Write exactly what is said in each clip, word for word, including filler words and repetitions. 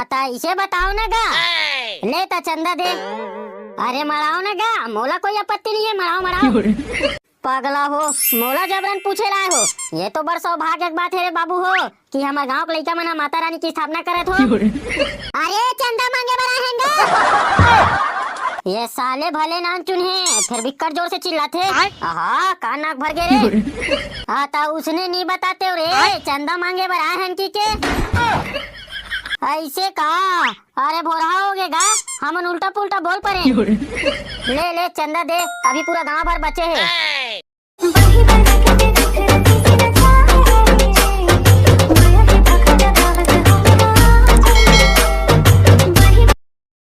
त इसे बताओ ना गा। ले त चंदा दे। अरे मड़ाओ ना गा, मोला कोई आपत्ति नहीं है, मड़ाओ, मड़ाओ। पगला हो, मोला जबरन पूछे लाए हो। ये तो बड़ सौभाग्य के बात है रे बाबू हो, कि हमर गांव के लइका मन ह माता रानी की स्थापना करत हो। अरे चंदा मांगे बर आए हन गा। ये साले भले नानचुन हे, फिर बिक्कट जोर से चिल्लाथे। आय। आहा, का नाक भर गे रे। हाँ, त उसने नहीं बताते हो रे, आय। चंदा मांगे बर आए हन की के। ऐसे का? अरे भोरहा हो गे गा, हमन उल्टा पुल्टा बोल परे। ले ले चंदा दे, अभी पूरा गांव भर बचे हे।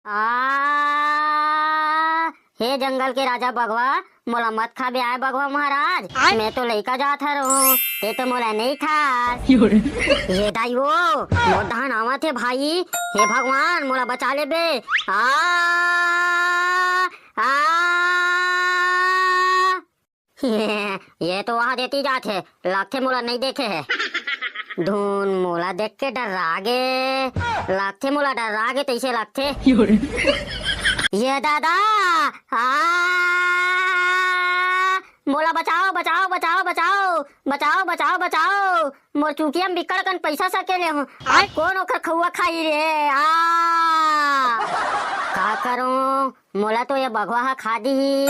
आ, हे जंगल के राजा बघवा, मोला मत खाबे आय बघवा महाराज। आय। मैं तो लइका जात हरहूँ, ते तो मोला नहीं खास। ये दाई वो, मोर डहन आवत हे भाई। हे भगवान, मोला बचा लेबे। आ, आ। ये तो वहाँ देती जात हे, लागथे मोला नहीं देखे हे। धुन मोला देख के डर्रा गे, लागथे मोला डर्रा गे तइसे लागथे। ये दादा, आ, मोला बचाओ, बचाओ, बचाओ, बचाओ, बचाओ, बचाओ, बचाओ। मोर चुकिया में बिक्कट कन पैसा सकेले हूँ। आज कौन ओखर खउआ खाई रे? आ, का करूँ? मोला तो ये बघवा ह खा दिही।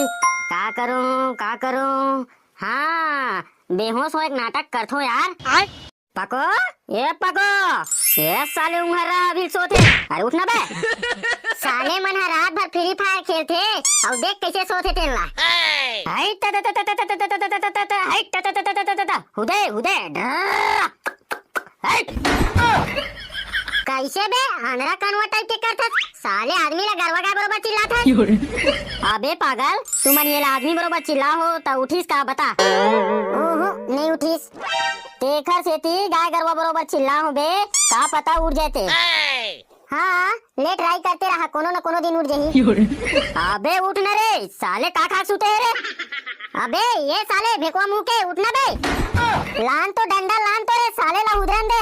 का करूँ, का करूँ? हाँ, बेहोश हो एक नाटक करथो यार। आय। पको, ए पको, ए साले उंघर रहा अभी सोत हे। अरे उठ ना बे। साले मन ह रात भर Free Fire खेलथे, अउ देख कैसे सोत हे तेन ला। हाय, त, त, त, हुदे, हुदे, ढ्रर। हाय। कैसे बे, अंधरा कनवा type के करथस? साले आदमी ला गरवा गाय बरोबर चिल्लाथस। अबे पागल, तुमन ये ला आदमी बरोबर चिल्ला हो, त उठिस का बता? ओहो, नहीं उठिस। तेखर सेती गाय गरवा बरोबर चिल्ला हो बे, का पता उठ जाते। हाँ, ले try करते रहा, कोनो न कोनो दिन उठ जाही। अबे उठ न रे, साले का खा सुते है रे? अबे ये साले भेकुआ मुंह के, उठ न बे। लान तो डंडा लान तो रे, साले ला उधरन दे।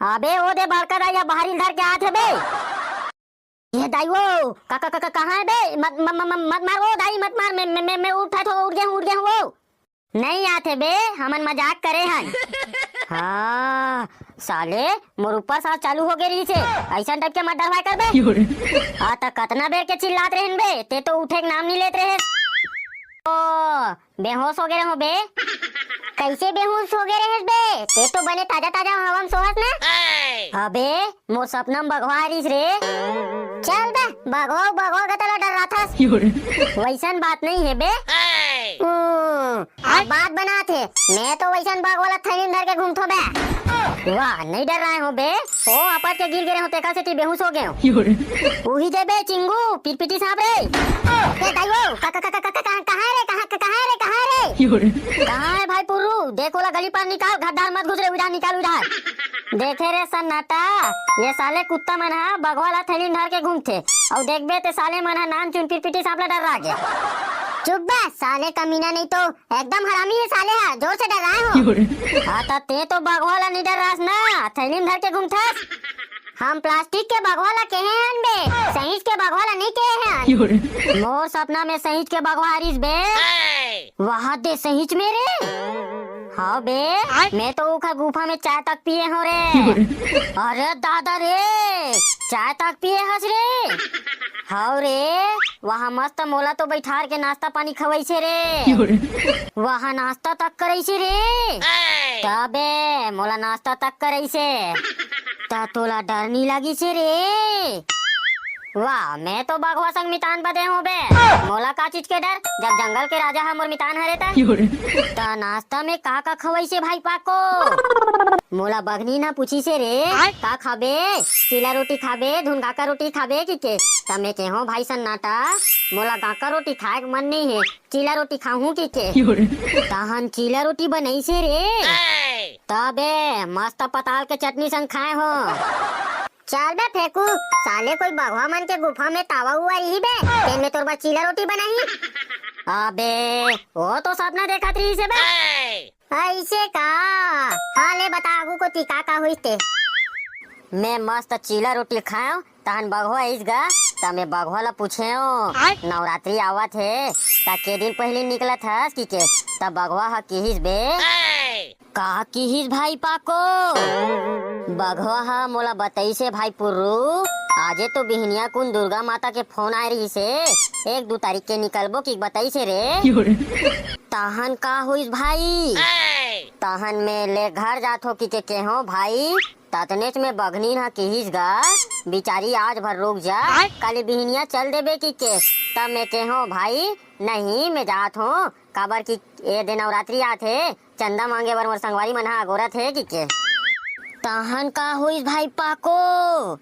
अबे ओ दे बड़का दाई ह बाहरी धर के आत हे बे। ये दाई वो, का, का, का, का, कहाँ है बे? मत, म, म, म, मत मार वो दाई, मत मार, मैं, मैं, मैं, मैं उठा थो, उठ गया हूँ, उठ गया हूँ वो। नहीं आत हे बे, हमन मजाक करे हन। हाँ, साले, मोर ऊपर सांस चालू हो गे रहिस हे। अइसन type के मत डरवाए कर बे। आ, त कतना बेर के चिल्लात रहेन बे, ते तो उठे के नाम नहीं लेत रहेस। ओ, बेहोश हो गे रहो बे। कैसे बेहोश हो गे रहेस बे? ते तो बने ताजा ताजा हवा में सोहस ना। अबे, मोर सपना में बघवा आ रहिस रे। चल बे, बघवा, बघवा के तला डर्राथस। वैसन बात नहीं है बे। हम्म, अब बात बनात हे। मैं तो वैसन बघवा ला थैली में धर के घूमथो बे। वाह, नहीं डर्राए हो बे। ओ, अपट के गिर गे रहो, तेखर सेती बेहोश हो गे हो। उही दे बे, चिंगू, पिटपिटी सांप रे। ए दाई वो, का, का, का, का, का, का, कहाँ है रे, कहाँ, का, कहाँ है रे, कहाँ है रे? कहाँ है भाई पुर्रू? देख ओला गली पार निकाल, घर डार मत घुस रे, उधार निकाल उधार। देखे रे सन्नाटा, ये साले कुत्ता मन ह बघवा ला थैली में धर के घूमथे। अउ देखबे ते साले मन ह नान चुन पिटपिटी सांप ला डर्रा गे। चुप बे, साले कमीना नहीं तो एकदम हरामी है साले हा, जोर से डर्राए हो। हाँ, त ते तो बघवा ला नहीं डर्रास ना, थैली में धर के घूमथस। हम plastic के बघवा ला केहे हन बे, सहींच के बघवा ला नहीं केहे हन। मोर सपना में सहींच के बघवा आ रहिस बे। वाह दे सहींच में रे। हाँ बे, मैं तो ओखर गुफा में चाय तक पिए हो रे। अरे दादा रे, चाय तक पिए हस रे। हव रे, वहाँ मस्त मोला तो बैठार के नाश्ता पानी खवैसे रे। वहाँ नाश्ता तक करैसे रे। तबे मोला नाश्ता तक करैसे। त तोला डर नी लगिसे रे? वाह, मैं तो बघवा संग मितान बदे हूँ बे। मोला का चीज के डर, जब जंगल के राजा ह मोर मितान हरे त। त नाश्ता में का का खवैसे भाई पाको? मोला बघनी ना पूछिसे रे, का खाबे? चीला रोटी खाबे, धुन गाका रोटी खाबे कि के? त मैं केहो भाई सन्नाटा, मोला गाका रोटी खाए के मन नहीं है, चीला रोटी खाहूं कि के? तहन चीला रोटी बनैसे रे। तबे मस्त पताल के चटनी संग खाए हो। चल बे फेकू, साले कोई बघवा मन के गुफा में तावा हुआ रही बे, तेन में तोर बर चीला रोटी बनाही। अबे, वो तो सपना देखत रहिसे बे। ऐसे का? हाँ, ले बता आगू कोती का का होइस ते। मैं मस्त चीला रोटी खाएंव, तहन बघवा आइस गा, त मैं बघवा ला पूछेंव, आय? नवरात्रि आवत हे, त के दिन पहिली निकलत हस कि के? त बघवा ह किहिस बे। का किहिस भाई पाको? बघवा ह मोला बताइस हे भाई पुर्रू, आजे तो बिहनिया कुन दुर्गा माता के फोन आए रहिस हे, एक दू तारीख के निकलबो कि बताइस हे रे। तहन का होइस भाई? तहन मैं ले घर जात हो कि के केहों भाई, ततनेच में बघनिन ह किहिस गा, बिचारी आज भर रुक जा, आय? काली बिहनिया चल देबे कि के। तब मैं केहों भाई, नहीं मैं जात हों, काबर कि ए दे नवरात्रि आत हे, चंदा मांगे बर मोर संगवारी मन ह अगोरत हे कि के। तहन का होइस भाई पाको?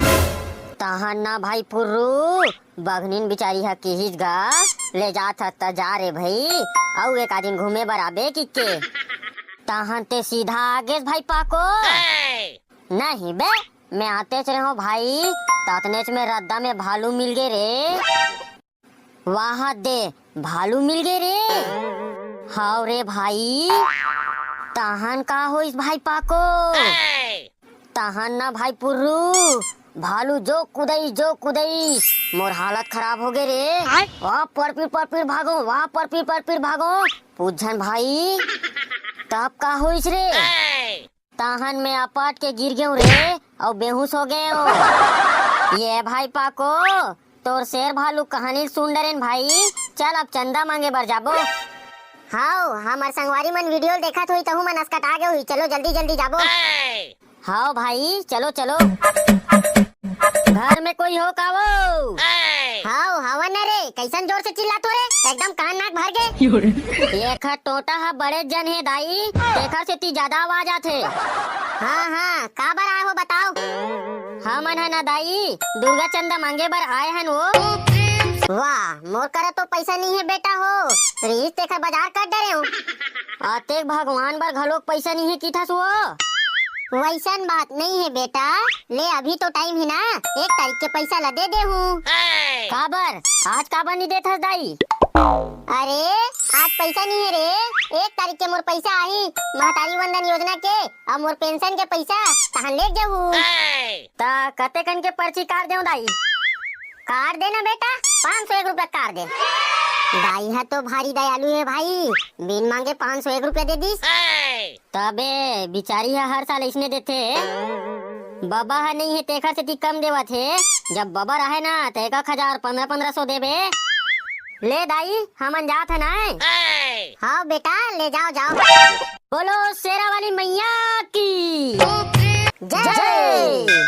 तहन ना भाई पुर्रू, बघनिन बिचारी ह किहिस गा, ले जात हस त जा रे भई, अउ एक आदिन घूमे बर आबे कि के। तहन ते सीधा आगेस भाई पाको। नहीं बे, मैं आतेच रेहों भाई, ततनेच में रद्दा में भालू मिल गे रे। वाह दे, भालू मिल गे रे। हाव रे भाई, तहन का होइस भाई पाको? तहन ना भाई पुर्रू, भालू जो कुदई, जो कुदई, मोर हालत खराब हो गे रे। आय? वाह परपीर परपीर भागों, वाह परपीर परपीर भागों। पूछन भाई, तब का होइस रे? तहन मैं अपट के गिर गेंव रे, अउ बेहोश हो गेंव। ये भाई पाको, तोर शेर भालू कहानी सुन डरेन भाई। चल अब चंदा मांगे बर जाबो। हाव, हमर संगवारी मन video ल देखत होही, तहू मन असकटा गे होही। चलो जल्दी जल्दी जाबो। हाव भाई, चलो चलो। घर में कोई हो का वो? हाव, हवन न रे, कइसन जोर से चिल्लात हो रे? एकदम कान नाक भर गे। एखर टोंटा ह बड़े जन हे दाई, तेखर सेती जादा आवाज आथे। हाँ हाँ, काबर आए हो बताओ। हमन ह ना दाई, दुर्गा चंदा मांगे बर आए हन वो। वाह, मोर करा तो पइसा नइ हे बेटा हो, रिहिस तेखर बजार कर डरेंव। अतेक भगवान बर घलोक पइसा नइ हे किथस वो। वइसन बात नइ हे बेटा, ले अभी तो time हे ना, एक तारीख के पइसा ला दे देहूं। काबर? आज काबर नइ देथस दाई? अरे, आज पइसा नइ हे रे, एक तारीख के मोर पइसा आही, महतारी वंदन योजना के, अउ मोर pension के पइसा, तहन लेग जाहू। त कतेकन के पर्ची काट देंव दाई? काट दे ना बेटा, पाँच सौ एक रुपया काट दे। दाई ह तो भारी दयालु हे भाई, बिन मांगे पाँच सौ एक रुपया दे दिस। तबे बिचारी ह हर साल अइसने देथे। बबा ह नइ हे तेखर सेती कम देवत हे, जब बबा रहे ना त एक एक हजार, पन्द्रह पन्द्रह सौ देबे। ले दाई, हमन जात हन आय। हाव बेटा, ले जाओ जाओ। बोलो शेरा वाली मैया की जय।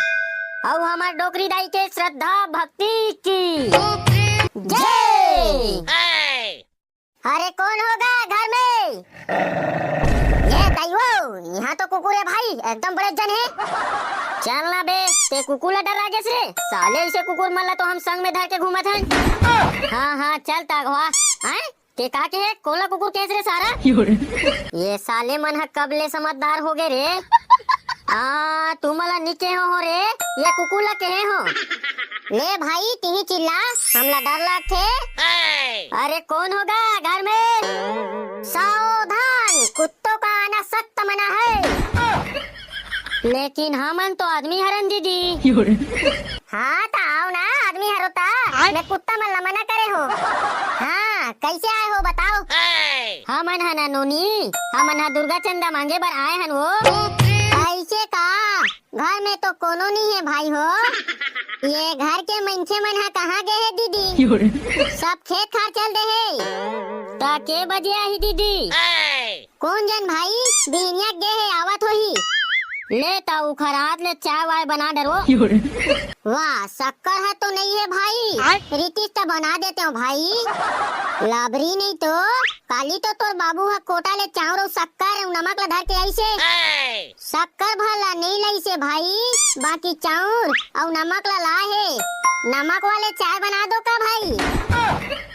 अउ हमर डोकरी दाई के श्रद्धा भक्ति की जय। अरे कोन हो गा घर में? ये दाई वो, इहाँ तो कुकुर हे भाई, एकदम बड़े जन हे। चल ना बे, ते कुकुर ला डरा गेस रे, साले अइसे कुकुर मन ला तो हम संग में धर के घूमत हन। हाँ हाँ, चल त अगवा। आय? ते का केहे? कोन ला कुकुर केहेस रे सारा? ये साले मन ह कब ले समझदार हो गे रे? आ, तुमन ला नइ केहे हों रे, ये कुकुर ला केहे हों। ले भाई, तिही चिल्ला, हमला डर लागथे। अरे कोन हो गा घर में? सावधान, कुत्तों का आना सख्त मना है। लेकिन हमन तो आदमी हरन दीदी। हाँ, त आव ना, आदमी हरो त। मैं कुत्ता मन ला मना करे हों। हाँ, कइसे आए हो बताओ? हमन ह ना नोनी, हमन ह दुर्गा चंदा मांगे बर आए हन वो। अइसे का? घर में तो कोनो नइ हे भाई हो। ये घर के मनखे मन ह कहाँ गे हे दीदी? सब खेत खार चल दे हे। त के बजे आही दीदी? कोन जन भाई, बिहनिया गे हे, आवत होही। ले त उखरात ले चाय वाय बना डरो। वाह, शक्कर ह तो नइ हे भाई। रितिस त बना देतेंव भाई। लबरी नइ तो, काली तो तोर बाबू ह कोटा ले चाउर अउ शक्कर अउ नमक ला धर के आइस हे। शक्कर भर ला नइ लाइस हे भाई, बाकी चाउर अउ नमक ला लाए हे। नमक वाले चाय बना दो का भाई?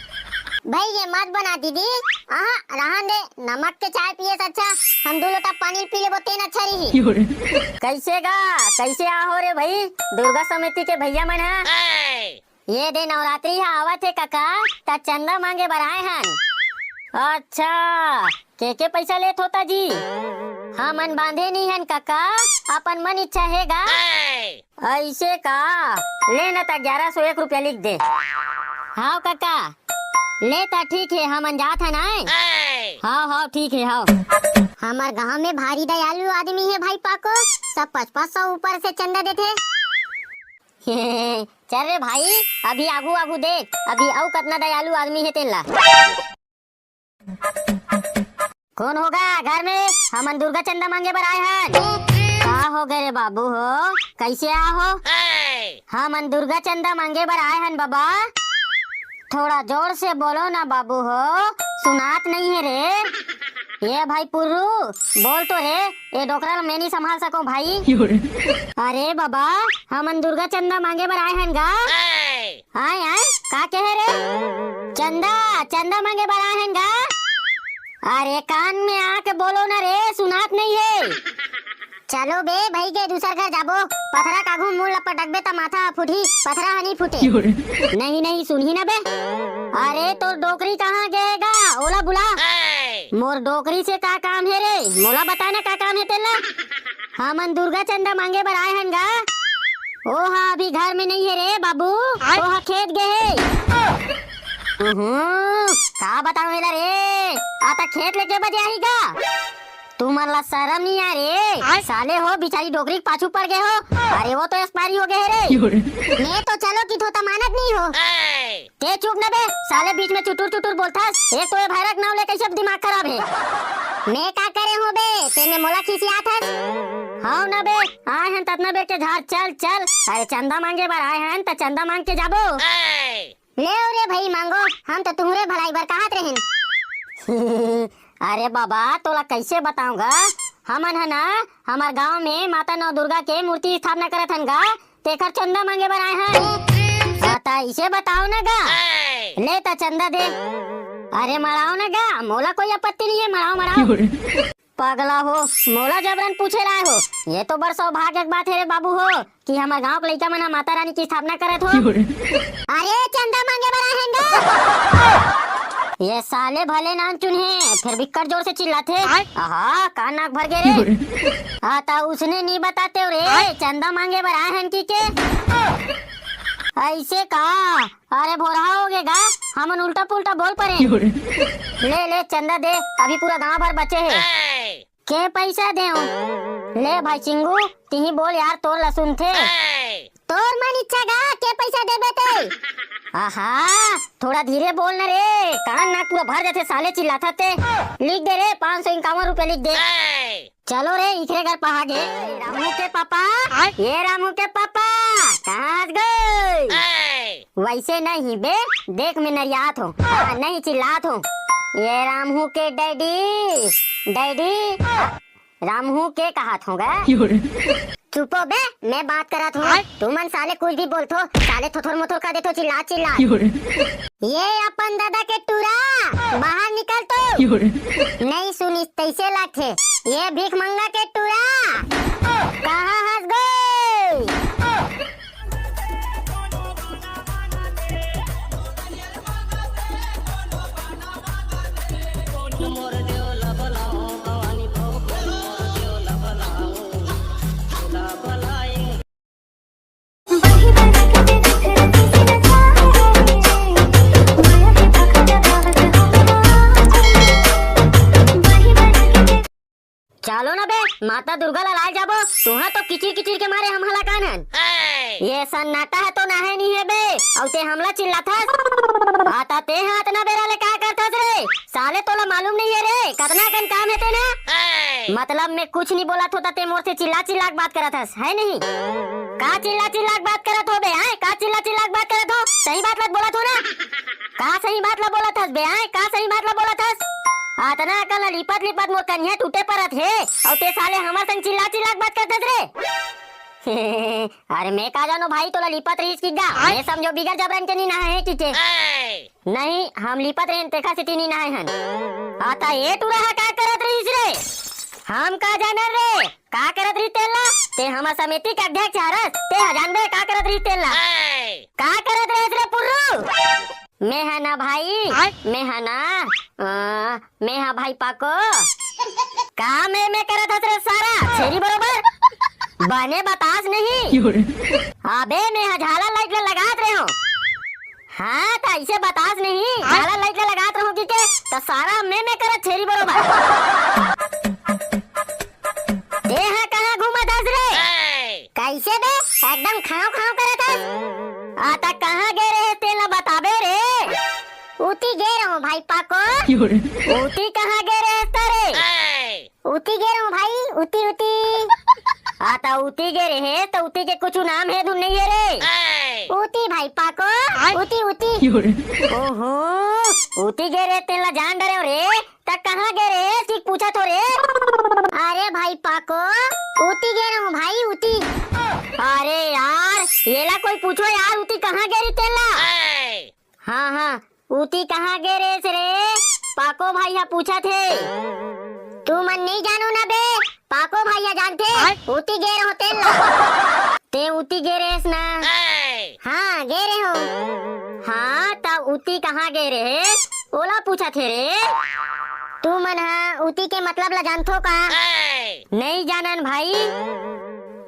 भाई ये मत बना दीदी, आहा, रहन दे, नमक के चाय पिए से अच्छा हम दू लोटा पानी पी लेबो, तेन अच्छा रही। कइसे गा, कइसे आहो रे भाई, दुर्गा समिति के भइया मन ह? ये दे नवरात्रि ह आवत हे कका, त चंदा मांगे बर आए हन। अच्छा, के के पइसा लेत होता जी? हमन बांधे नइ हन कका, अपन मन इच्छा हे गा। अइसे का? ले न त ग्यारह सौ एक रुपया लिख दे। हाव कका, ले त ठीक हे, हमन जात हन आय। हाव, हाव, ठीक हे, हाव। हमर गांव में भारी दयालु आदमी हे भाई पाको, सब पाँच पाँच सौ ऊपर से चंदा देथे। चल रे भाई, अभी आगू आगू देख, अभी अउ कतना दयालु आदमी हे तेन ला। कोन होगा घर में? हमन दुर्गा चंदा मांगे बर आए हन। का हो गए रे बाबू हो, कैसे आ हो? हमन दुर्गा चंदा मांगे बर आए हन बाबा। थोड़ा जोर से बोलो ना बाबू हो, सुनात नहीं है रे। ये भाई पुर्रू, बोल तो रे, ये डोकरा ल मैं नहीं संभाल सको भाई। अरे बाबा, हमन दुर्गा चंदा मांगे बर आए हन गा। आय, आय, का कहे रे? चंदा, चंदा मांगे बर आए हन गा। अरे कान में आके बोलो ना रे, सुनात नहीं है। चलो बे भाई के दूसर घर जाबो, पथरा कागू मुंह ल पटकबे त माथा ह फूटही, पथरा ह नहीं फूटे। नहीं, नहीं, सुनही ना बे। अरे तोर डोकरी कहाँ गए गा? ओला बुला। मोर डोकरी से का काम हे रे? मोला बता ना का काम हे तेला। हमन दुर्गा चंदा मांगे बर आए हन गा। ओ हा अभी घर में नहीं है रे बाबू, ओ हा खेत गए है। उहुं, का बताऊं एला रे, आता खेत लेके बजे आही गा। तुमन ला शरम नहीं आ रे, साले हो बिचारी डोकरी के पाछू पड़ गए हो। अरे वो तो एक्सपायरी हो गए है रे। मैं तो चलो की थोता मानत नहीं हो। ते चुप न बे, साले बीच में चुटुर चुटुर बोलथस। एक तो ये भैरक नाव ले कैसे दिमाग खराब है। मैं का करे हो बे, तेने मोला खिसियात हस। हाव न बे, आए हन ततना बेर के घर, चल चल। अरे चंदा मांगे बर आए हन त चंदा मांग के जाबो। ले रे भाई मांगो, हम तो तुहरे भलाई बर कहत रहेन। अरे बाबा, तोला कैसे बताऊंगा, हमन ह ना हमर गांव में माता नौ दुर्गा के मूर्ति स्थापना करत हन गा, तेखर चंदा मांगे बर आए हन। हाँ, त इसे बताओ ना गा। ले त चंदा दे। अरे मड़ाओ ना गा, मोला कोई आपत्ति नहीं है, मड़ाओ, मड़ाओ। पगला हो, मोला जबरन पूछे लाए हो। ये तो बड़ सौभाग्य के बात है रे बाबू हो, कि हमर गांव के लइका मन ह माता रानी की स्थापना करत हो। अरे चंदा मांगे बर आए हन गा। ये साले भले नानचुन हे, फिर बिक्कट जोर से चिल्लाथे। आहा, कान नाक भर गे रे। हाँ, त उसने नहीं बताते हो रे, चंदा मांगे बर आए हन की के। ऐसे का? अरे भोरहा हो गे गा, हमन उल्टा पुल्टा बोल परे। ले ले चंदा दे, अभी पूरा गांव भर बचे हे। के पैसा देव? ले भाई चिंगू, तिही बोल यार, तोर ला सुनथे। तोर मन इच्छा गा, के पैसा देबे ते? आहा, थोड़ा धीरे बोल न रे, कान नाक पूरा भर जाथे साले चिल्लाथा ते। लिख दे रे, पाँच सौ इक्यावन रुपया लिख दे। चलो रे, इखरे घर पहा गे। रामू के पापा, ये रामू के पापा, कहाँ हस गए? वैसे नहीं बे, देख मैं नरियात हूँ, हाँ, नहीं चिल्लात हूँ। ये रामू के डैडी, डैडी, रामू के कहत हूँ गा। चुपो बे, मैं बात करत हूँ। तुमन साले कुछ भी बोलथो, साले थोथोर मोथोर कर देथो, चिल्ला चिल्ला। ये अपन दादा के टूरा, बाहर निकल तो। नहीं सुनिस तैसे लागथे, ये भीख मंगा के टूरा, कहाँ हस गई? चलो ना बे, माता दुर्गा ला लाए जाबो। तुहा तो किचिर किचिर के मारे हम हलाकान हन। ये सन्नाटा है तो ना है नहीं है बे, अउ ते हमला चिल्लाथस। आता ते हाथ ना बेरा ले का करथस रे? साले तोला मालूम नहीं है रे, कतना कन काम है ते ना। मतलब मैं कुछ नहीं बोलत होता, ते मोर से चिल्ला चिल्ला के बात करत हस, है नहीं? का चिल्ला चिल्ला के बात करत हो बे, हैं? का चिल्ला चिल्ला के बात करत हो? सही बात बात बोलत हो ना? का सही बात ला बोलत हस बे, हैं? का सही बात ला बोलत हस? अतना अकल ला लिपत लिपत मोर कनिहा टूटे परत हे, अउ ते साले हमर संग चिल्ला चिल्ला के बात करत हस रे। अरे मैं का जानो भाई, तोला लिपत रहिस कि गा? मैं समझो बिगर जबरन के नी नहाए हे कि के? नहीं, हम लिपत रहेन, तेखर सेती नी नहाए हन। आता ए टूरा हा का करत रहिस रे? हम का जानन रे? का करत रहिस तेला? ते हमर समिति के अध्यक्ष हरस, ते ह जानबे का करत रहिस तेला? का करत रहिस रे पुर्रू? मैं ह ना भाई, मैं ह ना, अ, मैं ह भाई पाको। का मैं, मैं करत हस रे सारा, छेरी बरोबर? बने बतास नहीं। अबे, मैं ह झालर लाइट ल लगात रहे हूँ। हाँ, त ऐसे बतास नहीं, झालर लाइट ल लगात रहे हूँ कि के, त सारा में में करत छेरी बरोबर। ते हा कहाँ घूमत हस रे? कैसे बे? एकदम खाँव खाँव करत हस। आ, त कहाँ गे रहे तेला बताबे रे? उती गे रहूं भाई पाको। उती कहाँ गे रहे त रे? उती गे रहूं भाई, उती, उती। आ, त उती गे रहे, त उती के कुछ नाम हे धुन नहीं हे रे? उती भाई पाको, उती, उती। ओहो, उती गे रहे, तेला जान डरे रे। त कहाँ गे रहे, ठीक पूछा थो रे। अरे भाई पाको, उती गे रहूं भाई, उती। अरे यार, येला कोई पूछो यार, उती कहाँ गे रही तेला? हाँ, हाँ, उती कहाँ गे रेस रे? पाको भाई ह पूछत हे। तुमन नहीं जानो ना बे, पाको भाई ह जानथे। उती गे रहो तेला। ते उती गे रेस ना? हाँ, गे रहे हो। हाँ, त उती कहाँ गे रेस? ओला पूछत हे रे। तुमन ह उती के मतलब ला जानथो का? नहीं जानन भाई।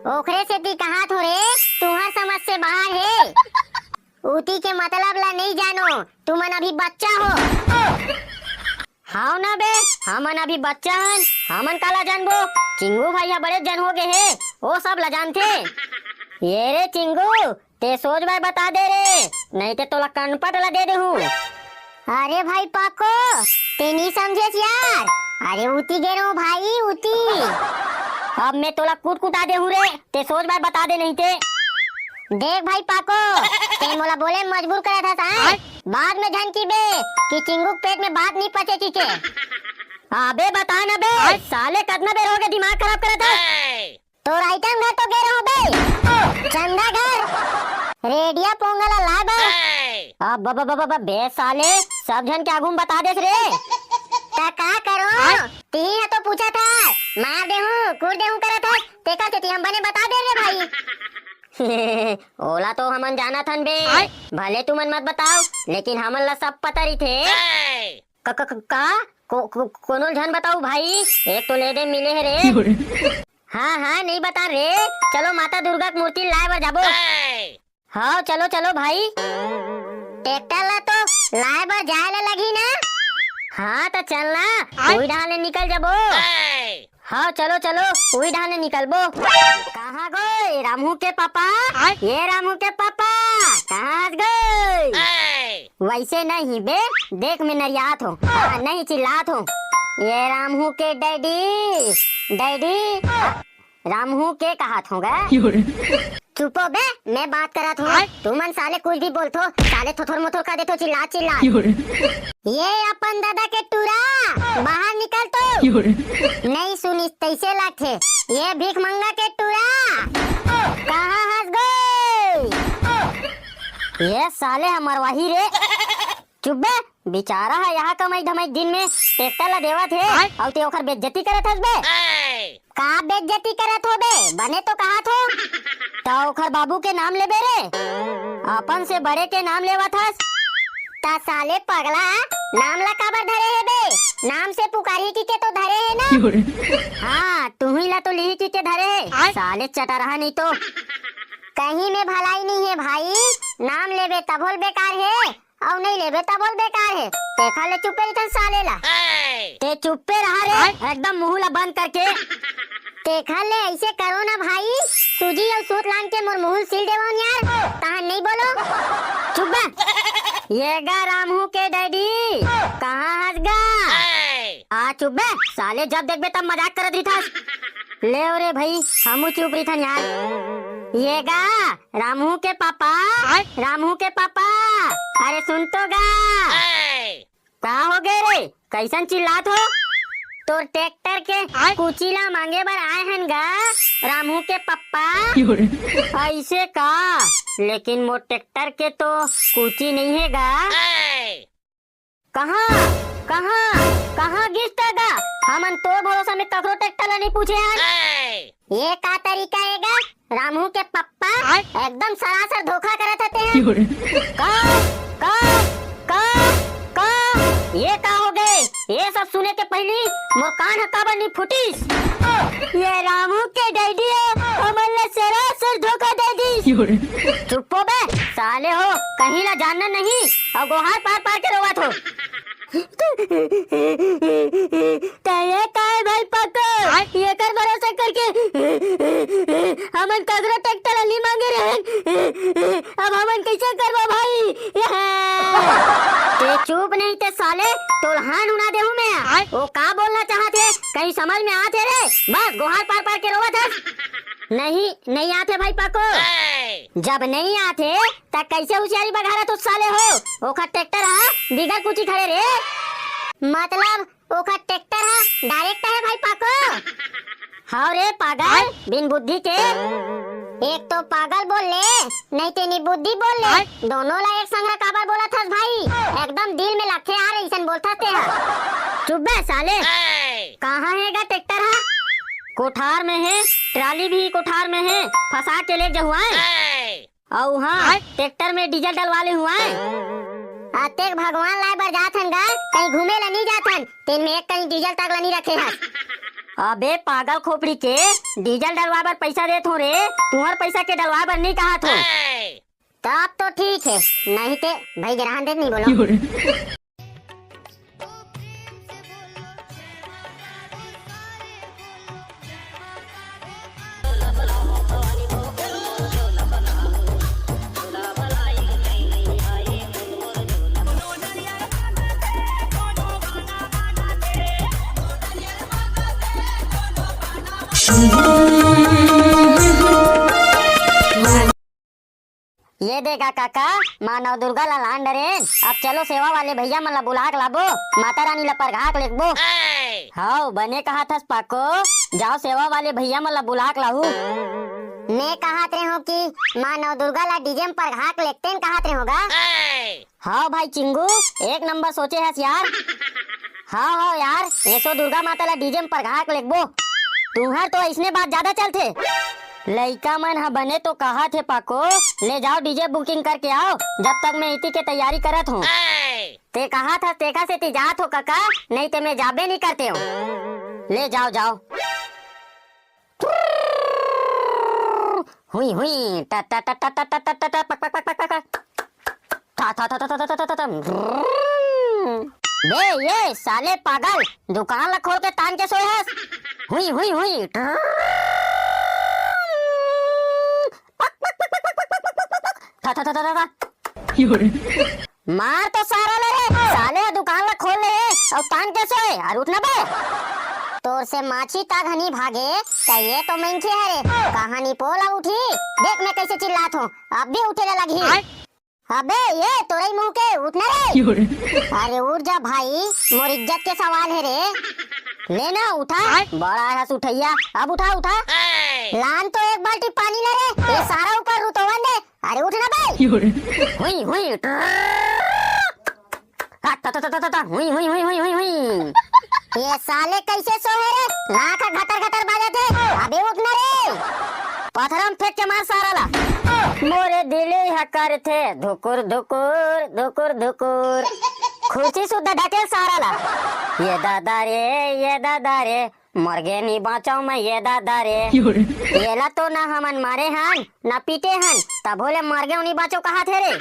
ओखरे सेती कहा थो रे, तुहर समझ से बाहर हे। उती के मतलब ला नहीं जानो, तुमन अभी बच्चा हो। हाव ना बे, हमन अभी बच्चा हन, हमन काला जानबो? चिंगू भैया बड़े जन हो गए हे, वो सब ला जानथे। ये रे चिंगू, ते सोच बाय बता दे रे, नहीं ते तोला कनपट ला दे देहूं। अरे भाई पाको, ते नहीं समझेस यार। अरे उती गे रहो भाई, उती। अब मैं तोला कुट कुटा देहूं रे, ते सोच बाय बता दे नहीं ते। देख भाई पाको, ते मोला बोले मजबूर करत हस, आय? बाद में झन की बे कि चिंगू के पेट में बात नहीं पचे की के। अबे बता ना बे, साले कतना बेर हो गए दिमाग खराब करत हस। तोर आइटम घर तो गे रहो बे। चंदा घर। रेडिया पोंगल ला लाए बर। अब ब, ब, ब, ब, ब, बे साले, सब झन के आगू में बता देस रे। त का करो? तीही ह तो पूछा था, मार देहूं, कूट देहूं करत हस, तेकर सेती हम बने बता दे रे भाई। ओला तो हमन जानत हन बे, भले तुमन मत बताओ, लेकिन हमन ला सब पता रहिथे। क-, क-, क-, का? को-, को-, कोनो झन बताऊ भाई, एक तो ले दे मिले हे रे। हाँ, हाँ, नहीं बता रे, चलो माता दुर्गा के मूर्ति लाए बर जाबो। हाँ, चलो, चलो भाई। ट्रैक्टर ला तो लाए बर जाए ला लगही ना? हाँ, त चल ना, उही डहान ले निकल जाबो। हाँ, चलो, चलो, उही डहान ले निकलबो। कहाँ गए रामू के पापा? ये रामू के पापा, कहाँ हस गए? वैसे नहीं बे, देख मैं नरियात हूँ, हाँ, नहीं चिल्लात हूँ। ये रामू के डैडी, डैडी, रामू के कहात हूँ गा। चुपो बे, मैं बात करत हूँ। तुमन साले कुछ भी बोलथो, साले थोथोर मोथोर कर देथो चिल्ला चिल्ला। ये अपन दादा के टूरा, बाहर निकल तो। नहीं सुनिस तैसे लगथे। ये भीख मंगा के टूरा, कहाँ हस गए? ये साले हमर वही रे। चुप बे, बेचारा ह यहाँ कमाई धमाई दिन में ट्रैक्टर ला देवत हे, अउ ते ओखर बेइज्जती करत हस बे। का बेइज्जती करत हो बे? बने तो कहात हो। त ओखर बाबू के नाम लेबे रे, अपन से बड़े के नाम लेवत हस। त साले पगला, नाम ला काबर धरे हे बे? नाम से पुकारी की के तो धरे हे ना। हाँ, तुही ला तो लिही की के धरे हे। साले चटरहा नहीं तो। कहीं में भलाई नहीं है भाई, नाम लेबे तभो ल बेकार है, अउ नहीं लेबे तभो ल बेकार है। तेखर ले चुप्पे रहिथन साले ला। ते चुप्पे रहा रे, एकदम मुंह ला बंद करके। तेखर ले ऐसे करो ना भाई, सूजी अउ सूत लान के मोर मुंह ल सील देवो न यार, तहन नहीं बोलो। चुप बे। ये गा रामू के डैडी, कहाँ हस गा? आ चुप बे, साले जब देखबे तब मजाक करत रहिथस। ले रे भाई, हमू चुप रहिथन यार। ये गा रामू के पापा, रामू के पापा, अरे सुन तो गा। का हो गए रे, कैसन चिल्लात हो? तोर ट्रैक्टर के कुची ला मांगे बर आए हन गा, रामू के पप्पा। ऐसे का? लेकिन मोर ट्रैक्टर के तो कुची नहीं है गा। कहाँ, कहाँ, कहाँ गिस त गा? हमन तोर भरोसा में ककरो ट्रैक्टर ला नहीं पूछे हन। ये का तरीका हे गा? रामू के पप्पा एकदम सरासर धोखा करत हते हैं। का, का, का, का? ये का हो गए? ये सब सुने के पहिली मोर कान ह काबर नी फूटिस? ये रामू के डैडी ह, हमन ला सरासर धोखा दे दिस। चुप्पो बे, साले हो, कहीं ला जानना नहीं, अउ गोहार पार पार के रोवत हो। त ये काय भाई पाको, येकर भरोसा करके हमन ककरो ट्रैक्टर नी मांगे रहेन, अब हमन कैसे करबो भाई? ते चुप नहीं ते साले, तोला हान उना देहूं मैं। आय। वो का बोलना चाहत हे, कहीं समझ में आत हे रे? बस गोहार पार पार के रोवत हस। नहीं, नहीं आत हे भाई पाको। जब नहीं आत हे, त कैसे हुसियारी बघारत हो साले हो? ओखर ट्रैक्टर हा बिगर कुची खड़े रे। मतलब ओखर ट्रैक्टर हा डायरेक्ट हे भाई पाको। हाव रे पागल, बिन बुद्धि के। एक तो पागल बोल ले, नहीं ते निबुद्धि बोल ले। दोनों ला एक संग काबर बोलत हस भाई? एकदम दिल में लगथे यार, अइसन बोलथस ते हा। चुप बे साले। कहाँ हे गा ट्रैक्टर हा? कोठार में हे, ट्राली भी कोठार में हे, फंसा के ले जहुआए। अउ हाँ, ट्रैक्टर में डीजल डलवा ले हुआ है। अतेक भगवान लाए बर जात हन गा, कहीं घूमे ला नहीं जात हन, तेन में एक कहीं डीजल तक ला नहीं रखे हस। अबे पागल खोपड़ी के, डीजल डलवा बर पैसा देत हो रे, तुहर पैसा के डलवा बर नहीं कहा थो। तब तो ठीक है, नहीं ते भाई गिरहन देत नहीं बोलो। ये दे गा काका, माँ नवदुर्गा ला लान डरेन। अब चलो सेवा वाले भैया मन ला बुला के लाबो, माता रानी ला परघा के लेगबो। हव, बने कहाथस पाको, जाओ सेवा वाले भैया मन ला बुला के लाहू। मैं कहात रहे हूँ कि माँ नवदुर्गा ला डीजे में परघा के लेगतेन कहात रहे होगा। हव भाई चिंगू, एक नंबर सोचे हस यार। हव हव यार, एसो दुर्गा माता ला डीजे में परघा के लेगबो। तुहर तो अइसने बात ज्यादा चलथे। लइका मन ह बने तो कहत हे पाको, ले जाओ डीजे बुकिंग करके आओ, जब तक मैं इति के तैयारी करत हूँ। ते कहत हस तेखा सेती जात हो कका, नहीं ते मैं जाबे नहीं करते हूँ। ले जाओ जाओ। हुई हुई टा टा टा टा टा टा टा टा टा पक पक पक पक पक। था था था था था था था था। बे ये साले पागल, दुकान ला खोल के तान के सोए हस। हुई हुई हुई। पक पक पक पक पक पक पक पक पक। था था था था था था। मार तो सारा ले रे, साले ह दुकान ला खोल ले हे अउ तान के सोए, अरे उठ ना बे। तोर से माछी ताग ह नी भागे, त ये तो मनखे हरे, कहानी पोला उठी, देख मैं कैसे चिल्लात हूँ, अब भी उठे ले लगही। अबे ये तोरई मुंह के, उठ ना रे। अरे उठ जा भाई, मोर इज्जत के सवाल हे रे। ले ना उठा, बड़ा है उठैया, अब उठा उठा। लान तो एक बाल्टी पानी ले रे, ये सारा ऊपर रुतोवन दे। अरे उठ ना बे। हुई हुई। आ, ता, ता, ता, ता, ता, ता, हुई हुई हुई हुई हुई हुई। ये साले कैसे सोए रे? नाक ह घटर घटर बाजत हे। अबे उठ ना रे। पथरा म फेंक के मार सारा ला। मोरे दिल ह करथे धुकुर धुकुर धुकुर धुकुर। खुर्सी सुद्धा ढकेल सारा ला। ये दादा रे, ये दादा रे, मरगे नी बाँचव मैं ये दादा रे। एला तो ना हमन मारे हन, ना पीटे हन, तभो ले मरगे नी बाँचव कहाथे रे।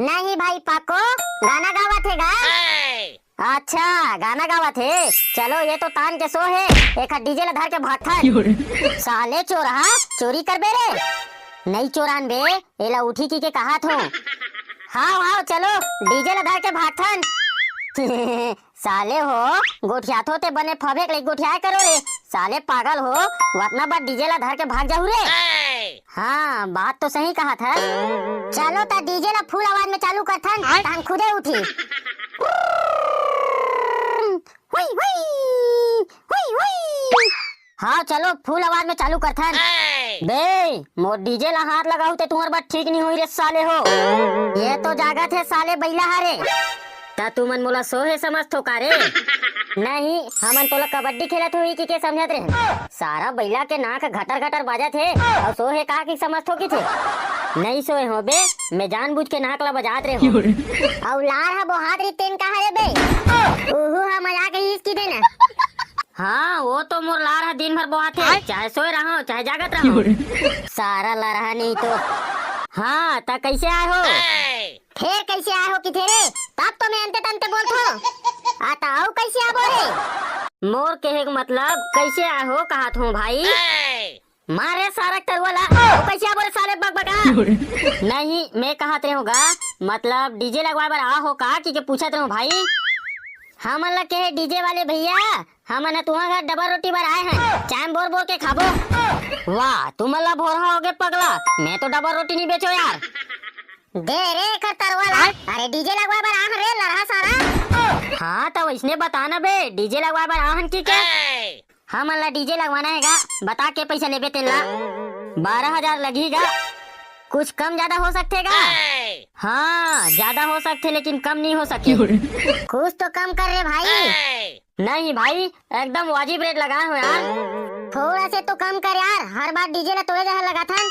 नहीं भाई पाको, गाना गावत हे गा। अच्छा, गाना गावत हे। चलो, ये तो तान के सो हे, एखर डीजे ला धर के भागथन। साले चोरहा, चोरी करबे रे? नहीं चोरान बे, एला उठी की के कहात हो। हाव, हाव, चलो, डीजे ला धर के भागथन। साले हो, गोठियाथो ते बने फबे के लइक गोठियाए करो रे। साले पागल हो, वतना बड़ डीजे ला धर के भाग जाहू रे। हाँ, बात तो सही कहाथस। चलो त डीजे ला फुल आवाज में चालू करथन, तहन खुदे उठी। हुई, हुई, हुई, हुई। हाँ, चलो फुल आवाज में चालू करथन। बे, मोर डीजे ला हाथ लगाहू ते तुहर बर ठीक नहीं होई रे साले हो। ये तो जागत हे साले बइला हरे। त तुमन मोला सोहे समझथो का रे? नहीं, हमन तोला कबड्डी खेलत होही कि के समझत रहेन। सारा बइला के नाक घटर घटर बाजत हे, अउ सोहे का कि समझथो किथे? नहीं सोए हो बे, मैं जानबूझ के नाक ला बजात रहे हो। अउ लार ह बोहात रही तेन का हरे बे? ओहू हा मजाक ही इसकी देना। हाँ, वो तो मोर लार हा दिन भर बोहाथे, चाहे सोए रहो, चाहे जागत रहो। सारा लरहा नहीं तो। हाँ, त कैसे आए हो? फेर कैसे आए हो किथे रे? तब तो मैं अंते तंते बोलथो। आ त अउ कैसे आबो रे? मोर कहे के मतलब कैसे आए हो कहत हूँ भाई। मारे सारा तरुआ ला, अउ कैसे आबो रे साले बकबका? नहीं, मैं कहत रहूँ गा, मतलब डीजे लगवाए बर आ हो का कि के पूछत रहूँ भाई। हमन ला कहे डीजे वाले भैया, हमन ह तुंहर घर डबल रोटी बर आए हन, चाम बोर बोर के खाबो। वाह, तुमन ला भोरहा होगे पगला, मैं तो डबल रोटी नहीं बेचो यार। दे रे एकर तरवा ला। अरे डीजे लगवाए बर आहन रे लरहा सारा। हाँ, त वैसने बता ना बे, डीजे लगवाए बर आहन कि के? हमन ला डीजे लगवाना हे गा, बता के पैसा लेबे तेन ला। बारह हजार लगही गा, कुछ कम ज्यादा हो सकथे गा? हाँ, ज्यादा हो सकथे लेकिन कम नहीं हो सके। कुछ तो कम कर रे भाई। नहीं भाई, एकदम वाजिब रेट लगाए हो यार। थोड़ा से तो कम कर यार, हर बार डीजे ला तोड़े जैसा लगाथन।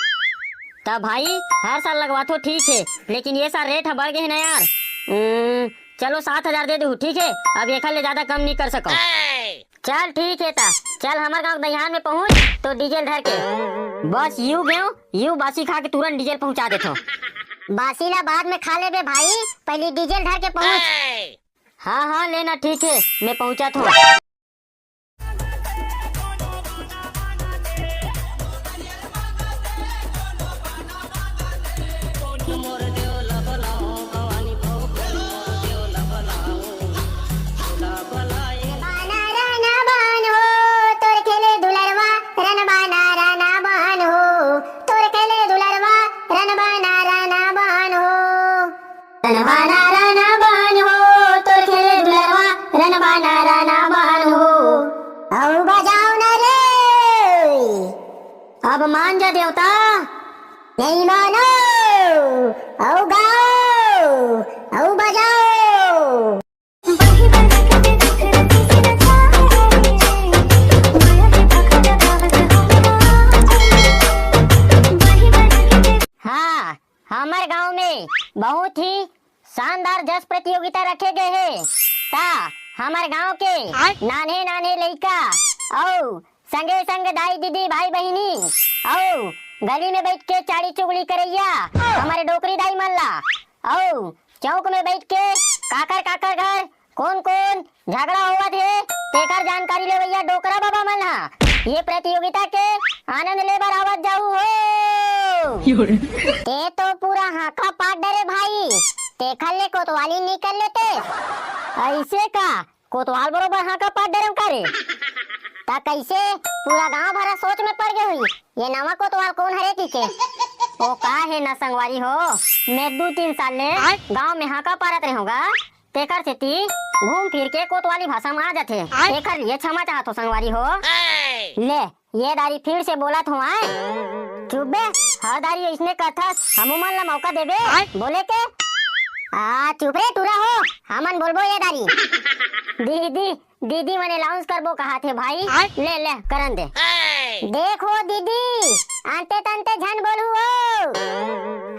त भाई, हर साल लगवाथो ठीक है, लेकिन ये साल रेट ह बढ़ गए है ना यार। उम्म, चलो सात हजार दे दू, ठीक है, अब एखर ले ज्यादा कम नहीं कर सको। चल ठीक है ता, चल हमर गांव दहियान में पहुंच तो डीजे ल धर के। बस यू गेव, यू बासी खा के तुरंत डीजे ल पहुंचा देथो। बासी ला बाद में खा लेबे भाई, पहली डीजे ल धर के पहुंच। हाँ हाँ लेना ठीक है, मैं पहुंचा थो। रनबाना रनबान हो, तोर खेले दुलरवा, रनबाना रनबान हो। रनबाना रनबान हो, तोर खेले दुलरवा, रनबाना रनबान हो। अउ बजाओ न रे। अब मान जा देवता। नहीं मानो। अउ गाओ, अउ बजाओ। हाँ, हमर गांव में बहुत ही शानदार जस प्रतियोगिता रखे गए हे। ता हमर गांव के नान्हे नान्हे लइका अउ संगे संग दाई दीदी भाई बहिनी अउ गली में बैठ के चाड़ी चुगली करैया हमर डोकरी दाई मन ला अउ चौक में बैठ के काकर काकर घर कोन कोन झगड़ा होवत हे, तेकर जानकारी लेवइया डोकरा बाबा मन ह ये प्रतियोगिता के आनंद लेबर आवत जाहू हो। ते तो पूरा हाका पाट डरे भाई, तेखर ले कोतवाली निकल लेते। ऐसे का? कोतवाल बरोबर हाका पाट डरे का रे? ता कैसे पूरा गांव भरा सोच में पड़ गए हुई, ये नवा कोतवाल कौन हरे की के? ओ का हे ना संगवारी हो, मैं दू तीन साल ले गांव में हाका पारत रहूंगा, तेकर सेती घूम फिर के कोतवाली भाषा में आ जाथे। आय। तेकर लिए क्षमा चाहत हो संगवारी हो। ले, ये दारी फिर से बोलत हो आय। चुप बे, हर दारी इसने कथस, हमू मन ला मौका देबे आय। बोले के। आ, चुप रे टूरा हो, हमन बोलबो ये दारी। दीदी, दीदी मने अनाउंस करबो कहा थे भाई। आय। ले, ले, करन दे। देखो दीदी, अंते तंते झन बोलू हो।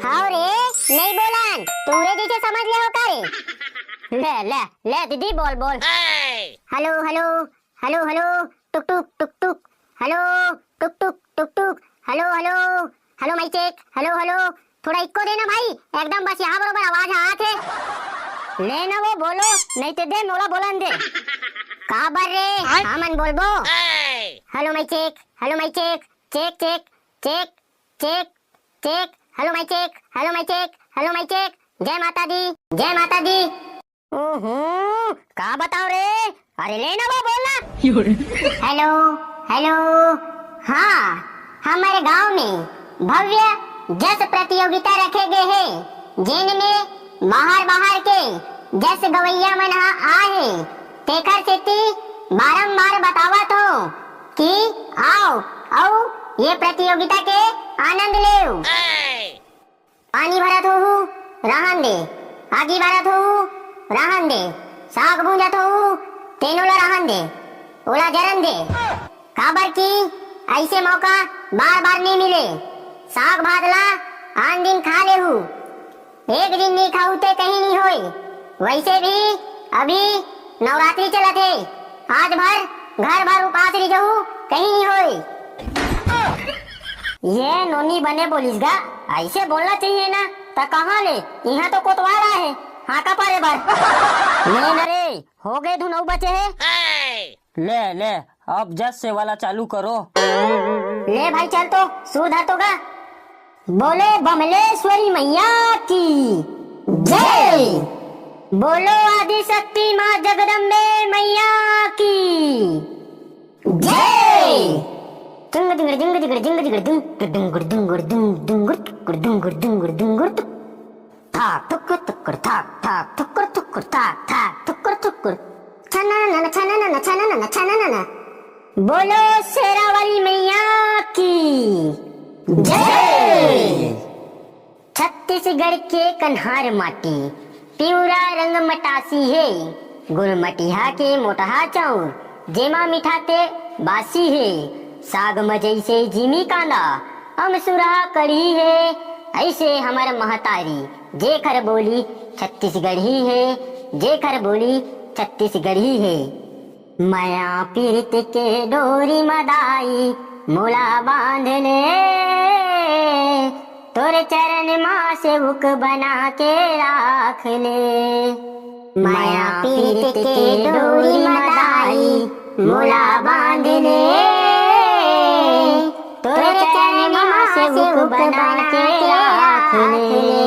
हाव रे, नहीं बोलन, तुमरे जैसे समझ ले हो का रे? ले, ले, ले दीदी, बोल, बोल। हेलो, हेलो, हेलो, हेलो, टुक, टुक, टुक, टुक। हेलो, टुक, टुक, टुक, टुक। Hello, hello, hello, mic check. Hello, hello, थोड़ा इक्को देना भाई, एकदम बस यहाँ बरोबर आवाज आत हे। ले ना वो बोलो, नहीं ते दे मोला बोलन दे। का बर रे? आय। हमन बोलबो। Hello, mic check. Hello, mic check. Check, check, check, check, check. Hello, mic check. Hello, mic check. Hello, mic check. जय माता दी, जय माता दी। ओहो, का बताओ रे? अरे ले ना वो बोल ना। Hello, hello. हाँ, हमर गांव में भव्य जस प्रतियोगिता रखे गए हे, जेन में बाहर बाहर के जस गवैया मन ह आए हे, तेकर सेती बारंबार बतावत हो कि आओ अउ ये प्रतियोगिता के आनंद लेव। पानी भरत होहू, रहन दे। आगी बारत होहू, रहन दे। साग भूंजत होहू, तेनो ला रहन दे। ओला जरन दे। काबर कि अइसे मौका बार-बार नी मिले। साग भात ला आन दिन खा लेहू। एक दिन नी खाहू ते कहीं नी होय। वैसे भी अभी नवरात्रि चलत हे, आज भर घर भर उपास रहि जहू, कहीं नहीं होय। ये नोनी बने बोलिस गा, ऐसे बोलना चाहिए ना, त कहाँ ले, यहाँ तो कोतवाल आए हे, हाँका पारे बर। ले न रे, हो गए धुन अउ बचे हे। ले, ले, अब जस से वाला चालू करो। ले भाई, चल तो, सुर धर तो गा। बोलो बमलेश्वरी मैया की जय। बोलो आदिशक्ति माँ जगदम्बे मैया की जय। जिंग जिंग जिंग जिंग जिंग जिंग जिंग जिंग जिंग जिंग जिंग जिंग जिंग जिंग जिंग जिंग जिंग। थाक थुकुर थुकुर, थाक थाक थुकुर थुकुर, थाक थाक थुकुर थुकुर। छननन छननन छननन छननन। बोलो शेरा वाली मैया की जय। छत्तीसगढ़ के कन्हार माटी, पिवरा रंग मटासी हे। गुरमटिहा के मोटहा चाउर, जेमा मिठाथे बासी हे। साग म जइसे जिमी कांदा, अमसुरहा कढ़ी हे। ऐसे हमर महतारी, जेखर बोली छत्तीसगढ़ी हे, जेखर बोली छत्तीसगढ़ी हे। मया पीरित के डोरी म दाई मोला बांध ले, तोर चरण मा सेवक बना के राख ले। मया पीरित के डोरी म दाई मोला बांध ले, तोर चरण मा सेवक बना के राख ले।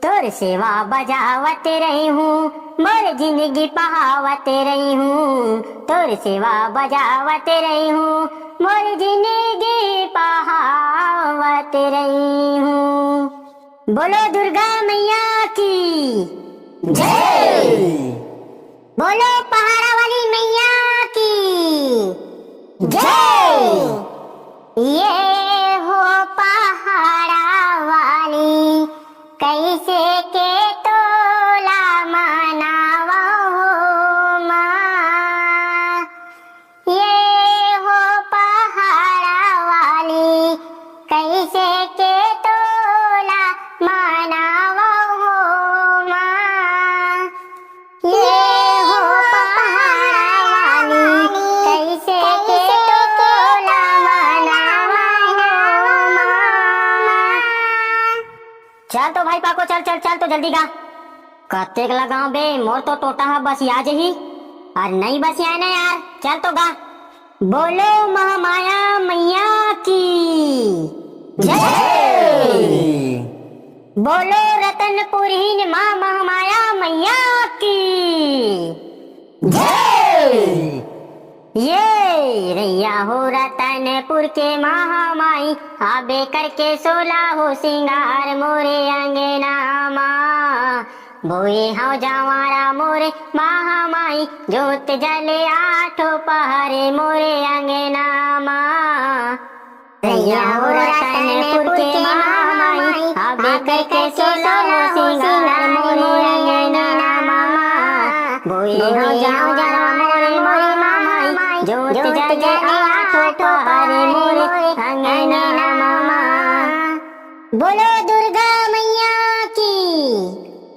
तोर सेवा बजावत रही हूँ, मोर जिंदगी पहावत रही हूँ। तोर सेवा बजावत रही हूँ, मोर जिंदगी पहावत रही हूँ। बोलो दुर्गा मैया की जय। बोलो पहाड़ा वाली मैया की जय। ये हो पहाड़ा वाली, कैसे के तोला मनावो माँ। ये हो पहाड़ा वाली, कैसे के तोला मनावो माँ। ये हो पहाड़ा वाली, कैसे के तोला मनावो माँ। चल तो भाई पाको, चल, चल, चल तो जल्दी गा। कतेक लगाओ बे, मोर तो टोटा ह बसिया जही। अरे नहीं बसिया ना यार, चल तो गा। बोलो महामाया मैया की जय। बोलो रतनपुरहीन माँ महामाया मैया की जय। ये रैया हो रतनपुर के महामाई, आबे करके सोला हो सिंगार मोरे अंगना मा। बोए हव जवारा मोरे महामाई, जोत जले आठो पहरे मोरे अंगना मा। रैया हो रतनपुर के महामाई, आबे करके सोला हो सिंगार मोरे अंगना मा। बोए हव जवारा मोरे महामाई, जोत जले आठो पहरे मोरे अंगना मा। बोलो दुर्गा मैया की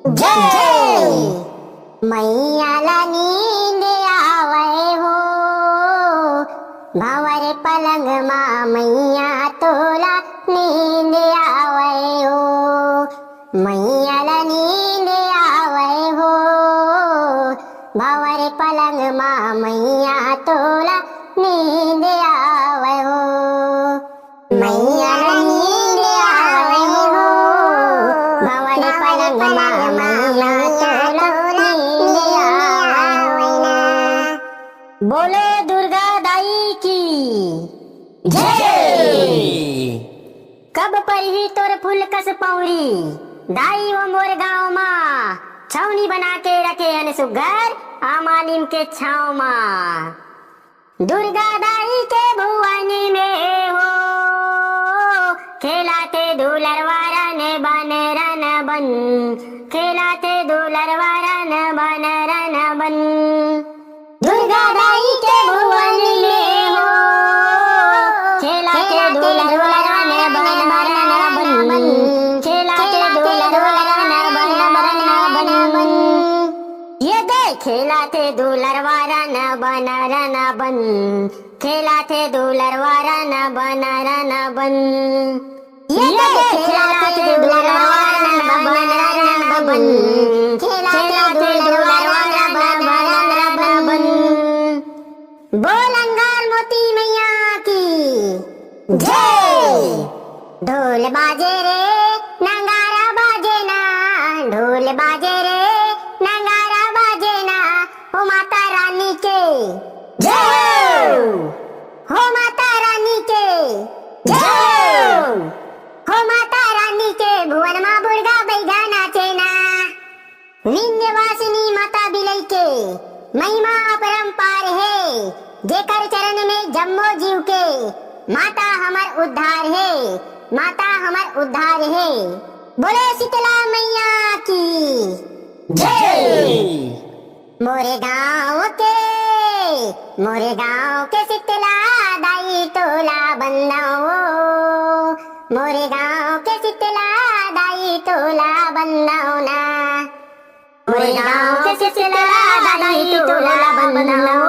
जय। मैया ला नींद आवय हो, भंवर पलंग मा मैया तोला नींद आवय हो। मैया ला नींद आवय हो, भंवर पलंग मा मैया तोला नींद आवय हो। मैया ला नींद आवय हो, भंवर पलंग मा मैया तोला नींद आवय ना। बोलो दुर्गा दाई की जय। कब परही तोर फूल कस पौरी, दाई वो मोर गाँव मा छौनी बना के रखे हन सुग्घर आमा नीम के छाँव मा। दुर्गा दाई के भुवन में हो, खेलाथे दुलरवा रन बन रन बन, खेलाथे दुलरवा रन बन रन बन। दुर्गा दाई के भुवन में हो, खेलाथे दुलरवा रन बन रन बन, खेलाथे दुलरवा रन बन रन बन। ये देख, खेलाथे दुलरवा रन बन रन बन, खेलाथे दुलरवा रन बन रन बन। ये ये खेला के दुलरवा रन बन रन बन, खेला के दुलरवा रन बन रन बन। बोल अंगार मोती मैया की जय। ढोल बाजे रे, नगारा बाजे ना, ढोल बाजे रे, नगारा बाजे ना, ओ माता रानी के जय। हो माता रानी के जय। हो माता रानी के भुवन मा बुढ़गा बैगा नाचे ना। विंध्यवासिनी माता बिलई के महिमा अपरंपार हे, जेकर चरण में जम्मो जीव के माता हमर उद्धार हे, माता हमर उद्धार हे। बोले शीतला मैया की जय। मोरे गांव के, मोरे गांव के शीतला दाई तोला बंदाओ, मोरे गांव के शीतला दाई तोला बंदाओ ना। मोरे गांव के शीतला दाई तोला बंदाओ,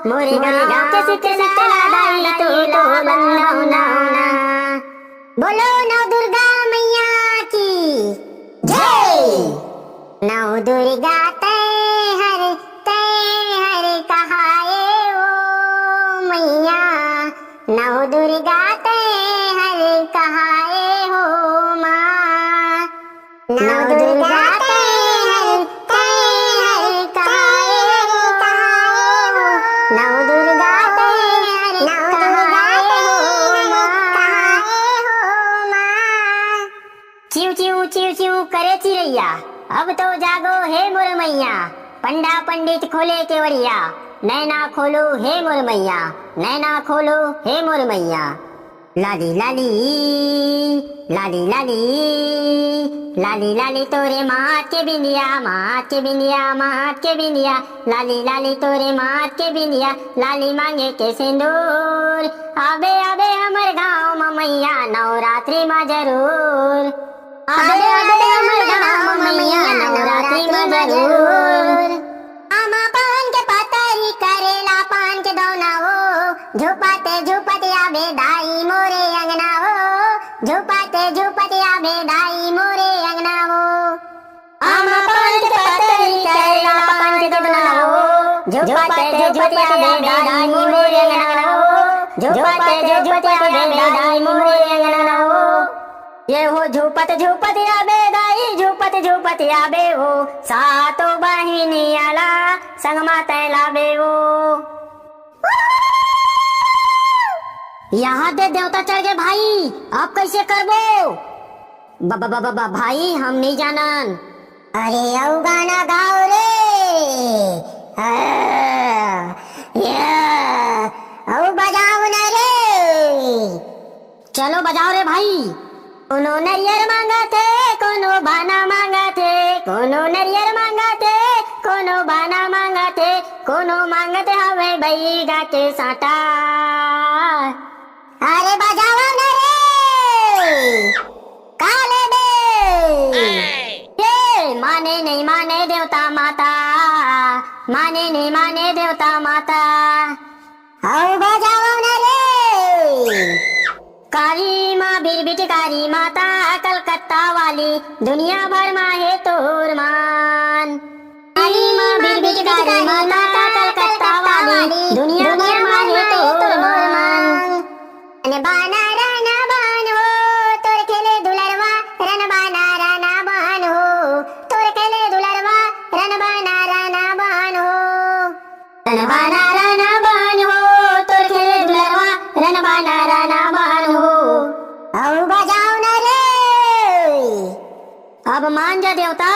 मोरे गांव के शीतला दाई तोला बंदाओ ना। बोलो नौ दुर्गा मैया की जय। नौ दुर्गा तैं हर, तैं हर कहाए ओ मैया, नौ दुर्गा तैं हर कहाए हो माँ। नौ दुर्गा तैं हर, तैं हर कहाए हो, नौ दुर्गा तैं हर कहाए हो माँ। चिव चिव चिव चिव करे चिरैया, अब तो जागो हे मोर मैया। पंडा पंडित खोले केवड़िया, नैना खोलो हे मोर मैया, नैना खोलो हे मोर मैया। लाली लाली, लाली लाली, लाली लाली तोरे माथ के बिंदिया, माथ के बिंदिया, माथ के बिंदिया। लाली लाली तोरे माथ के बिंदिया, लाली मांगे के सिंदूर। आबे आबे हमर गांव म मैया, नवरात्रि म जरूर। आबे आबे हमर गांव म मैया, नवरात्रि म जरूर। आमा पान के पतरी, करेला पान के दौना हो, झुपत झुपत आबे दाई मोरे अंगना हो, झुपत झुपत आबे दाई मोरे अंगना हो। आमा पान के पतरी, करेला पान के दौना हो, झुपत झुपत आबे दाई मोरे अंगना हो, झुपत झुपत आबे दाई मोरे अंगना हो। ये हो झुपत झुपत आबे दाई, झुपत झुपत आबे हो, सातो बहिनिया ला संग मा तैं लाबे हो। यहाँ दे देवता चढ़ गे भाई, अब कैसे करबो? ब-, ब-, ब-, ब-, ब-, भाई, हम नहीं जानन। अरे, अउ गाना गाओ रे। आ, या, अउ बजाओ ना रे। चलो बजाओ रे भाई। कोनो नरियर मांगथे, कोनो बाना मांगथे, कोनो नरियर मांगथे, कोनो बाना मांगथे, कोनो मांगत हवे बैगा के साटा। अरे बजावा ना रे, का लेबे? ये माने नहीं माने देवता माता, माने नहीं माने देवता माता। अउ बजावा ना रे। काली माँ बिरबिट कारी माता कलकत्ता वाली, दुनिया भर मा हे तोर मान। काली माँ बिरबिट कारी माता कलकत्ता वाली, दुनिया भर मा हे तोर मान। रन बाना रन बान हो, तोर खेले दुलरवा, रन बाना रन बान हो, तोर खेले दुलरवा, रन बाना रन बान हो। रन बाना रन बान हो, तोर खेले दुलरवा, रन बाना रन बान हो। अउ बजाओ ना रे। अब मान जा देवता।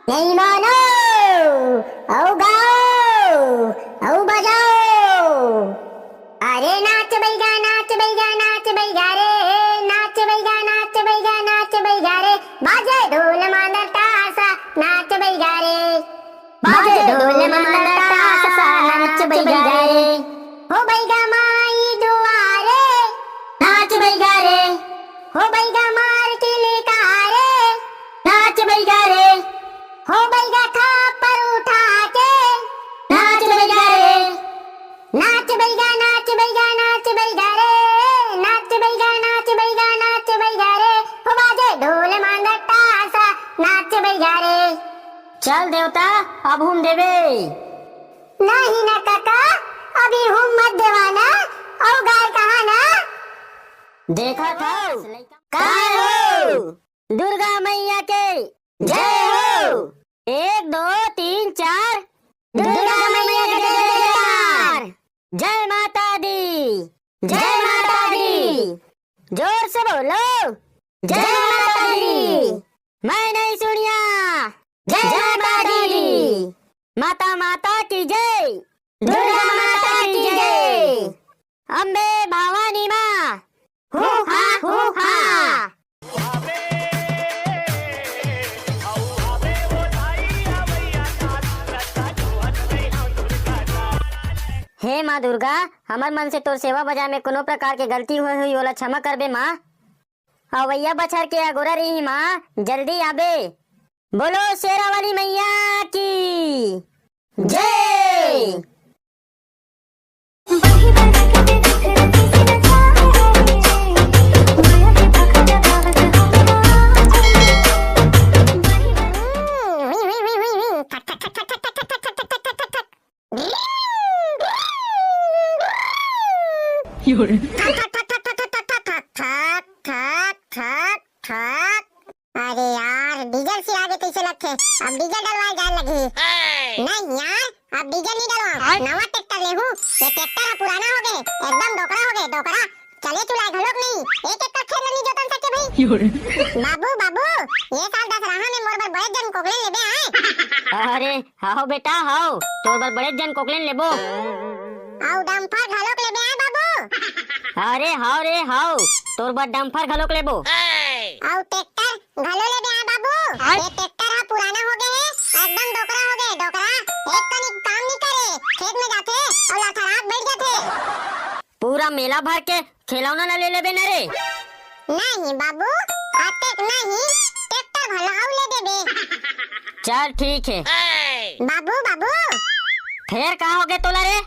नहीं मानो, अउ गाओ, अउ बजाओ। अरे नाच बैगा, नाच बैगा, नाच बैगा रे, नाच बैगा, नाच बैगा, नाच बैगा रे, बाजे ढोल मांदर तासा, नाच बैगा रे। बाजे ढोल मांदर तासा, नाच बैगा रे। हो बैगा माई दुआरे, नाच बैगा रे। हो बैगा मार के लेकारे, नाच बैगा रे। हो बैगा खा परू जा रे। चल देवता, अब हूम देबे। नहीं ना काका, अभी हूम मत देवा ना, अउ गाय कहा ना। देखा था, काय हो? दुर्गा मैया के जय हो। एक, दो, तीन, चार। दुर्गा मैया के जय जयकार। जय माता दी, जय माता दी। जोर से बोलो, जय माता दी। मैं नहीं सुनिया, जय माता दी। माता माता की जय, दुर्गा माता की जय, अम्बे भवानी माँ, हू हा हू हा। हे माँ दुर्गा, हमर मन से तोर सेवा बजाय में कोनो प्रकार के गलती होय होही, ओला क्षमा करबे माँ। अवइया बछर के अगोरा रही माँ, जल्दी आबे। बोलो शेरा वाली मैया की जय। अरे यार, डीजल सिरागे कइसे लगथे? अब डीजल डलवाए जाए लगही। नहीं यार, अब डीजल नहीं डलवाओ, नवा ट्रैक्टर लेहू। ये ट्रैक्टर ह पुराना हो गए, एकदम डोकरा हो गए, डोकरा। चले चुलाए घलोक नहीं, एक एकड़ खेत ल नहीं जोतन सके भाई। बाबू, बाबू, ये साल दशहरा में मोर बर बड़े जन कोकलेन लेबे आए। अरे, हाव बेटा, हाव, तोर बर बड़े जन कोकलेन लेबो। अउ डंफर घलोक लेबे आए बाबू। अरे, हाव रे, हाव, तोर बर डंफर घलोक लेबो। अउ ट्रैक्टर घलो लेबे आए बाबू। ये ट्रैक्टर ह पुराना हो गए हे, एकदम डोकरा हो गए, डोकरा। एक कनी काम नहीं करे, खेत में जाथे अउ लथरात बैठ जाथे। पूरा मेला भर के खिलौना ला ले लेबे न रे। नहीं बाबू, अतेक नहीं, ट्रैक्टर घलो अउ ले देबे। चल ठीक है। बाबू, बाबू। फेर का हो गए तोला रे?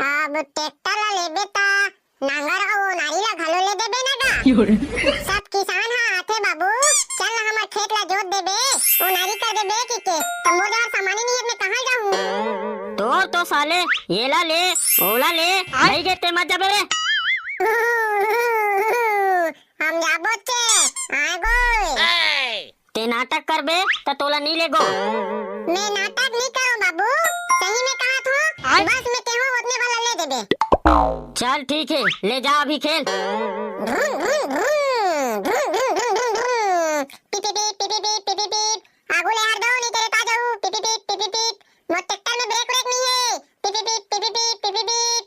अब ट्रैक्टर ला लेबे ता नांगर अउ ओनारी ला घलो ले देबे ना गा। सब किसान ह आथे बाबू, चल ना हमर खेत ला जोत देबे, ओनारी कर देबे किके, त मोर जहर सामानी नियत में कहाँ जाहूँ? तोर तो साले येला ले, ओला ले, नहीं गे ते मत जाबे रे। हम जाबो ते, आगो। ते नाटक करबे, त तोला नी लेगो। मैं नाटक नी करों बाबू, सही में कहा थो, बस में केहू ओतने वाला ले देबे। चल ठीक है, ले जा अभी खेल। भ्रूम, भ्रूम, भ्रूम, भ्रूम, भ्रूम, भ्रूम, भ्रूम, भ्रूम। पिप, पिप, पिप, पिप, पिप, पिप, पिप। आगू ले हार दो, नहीं तेरे ताज हूँ। पिप, पिप, पिप, पिप, पिप, पिप। मोर ट्रैक्टर में ब्रेक व्रेक नहीं है। पिप, पिप, पिप, पिप, पिप, पिप, पिप, पिप।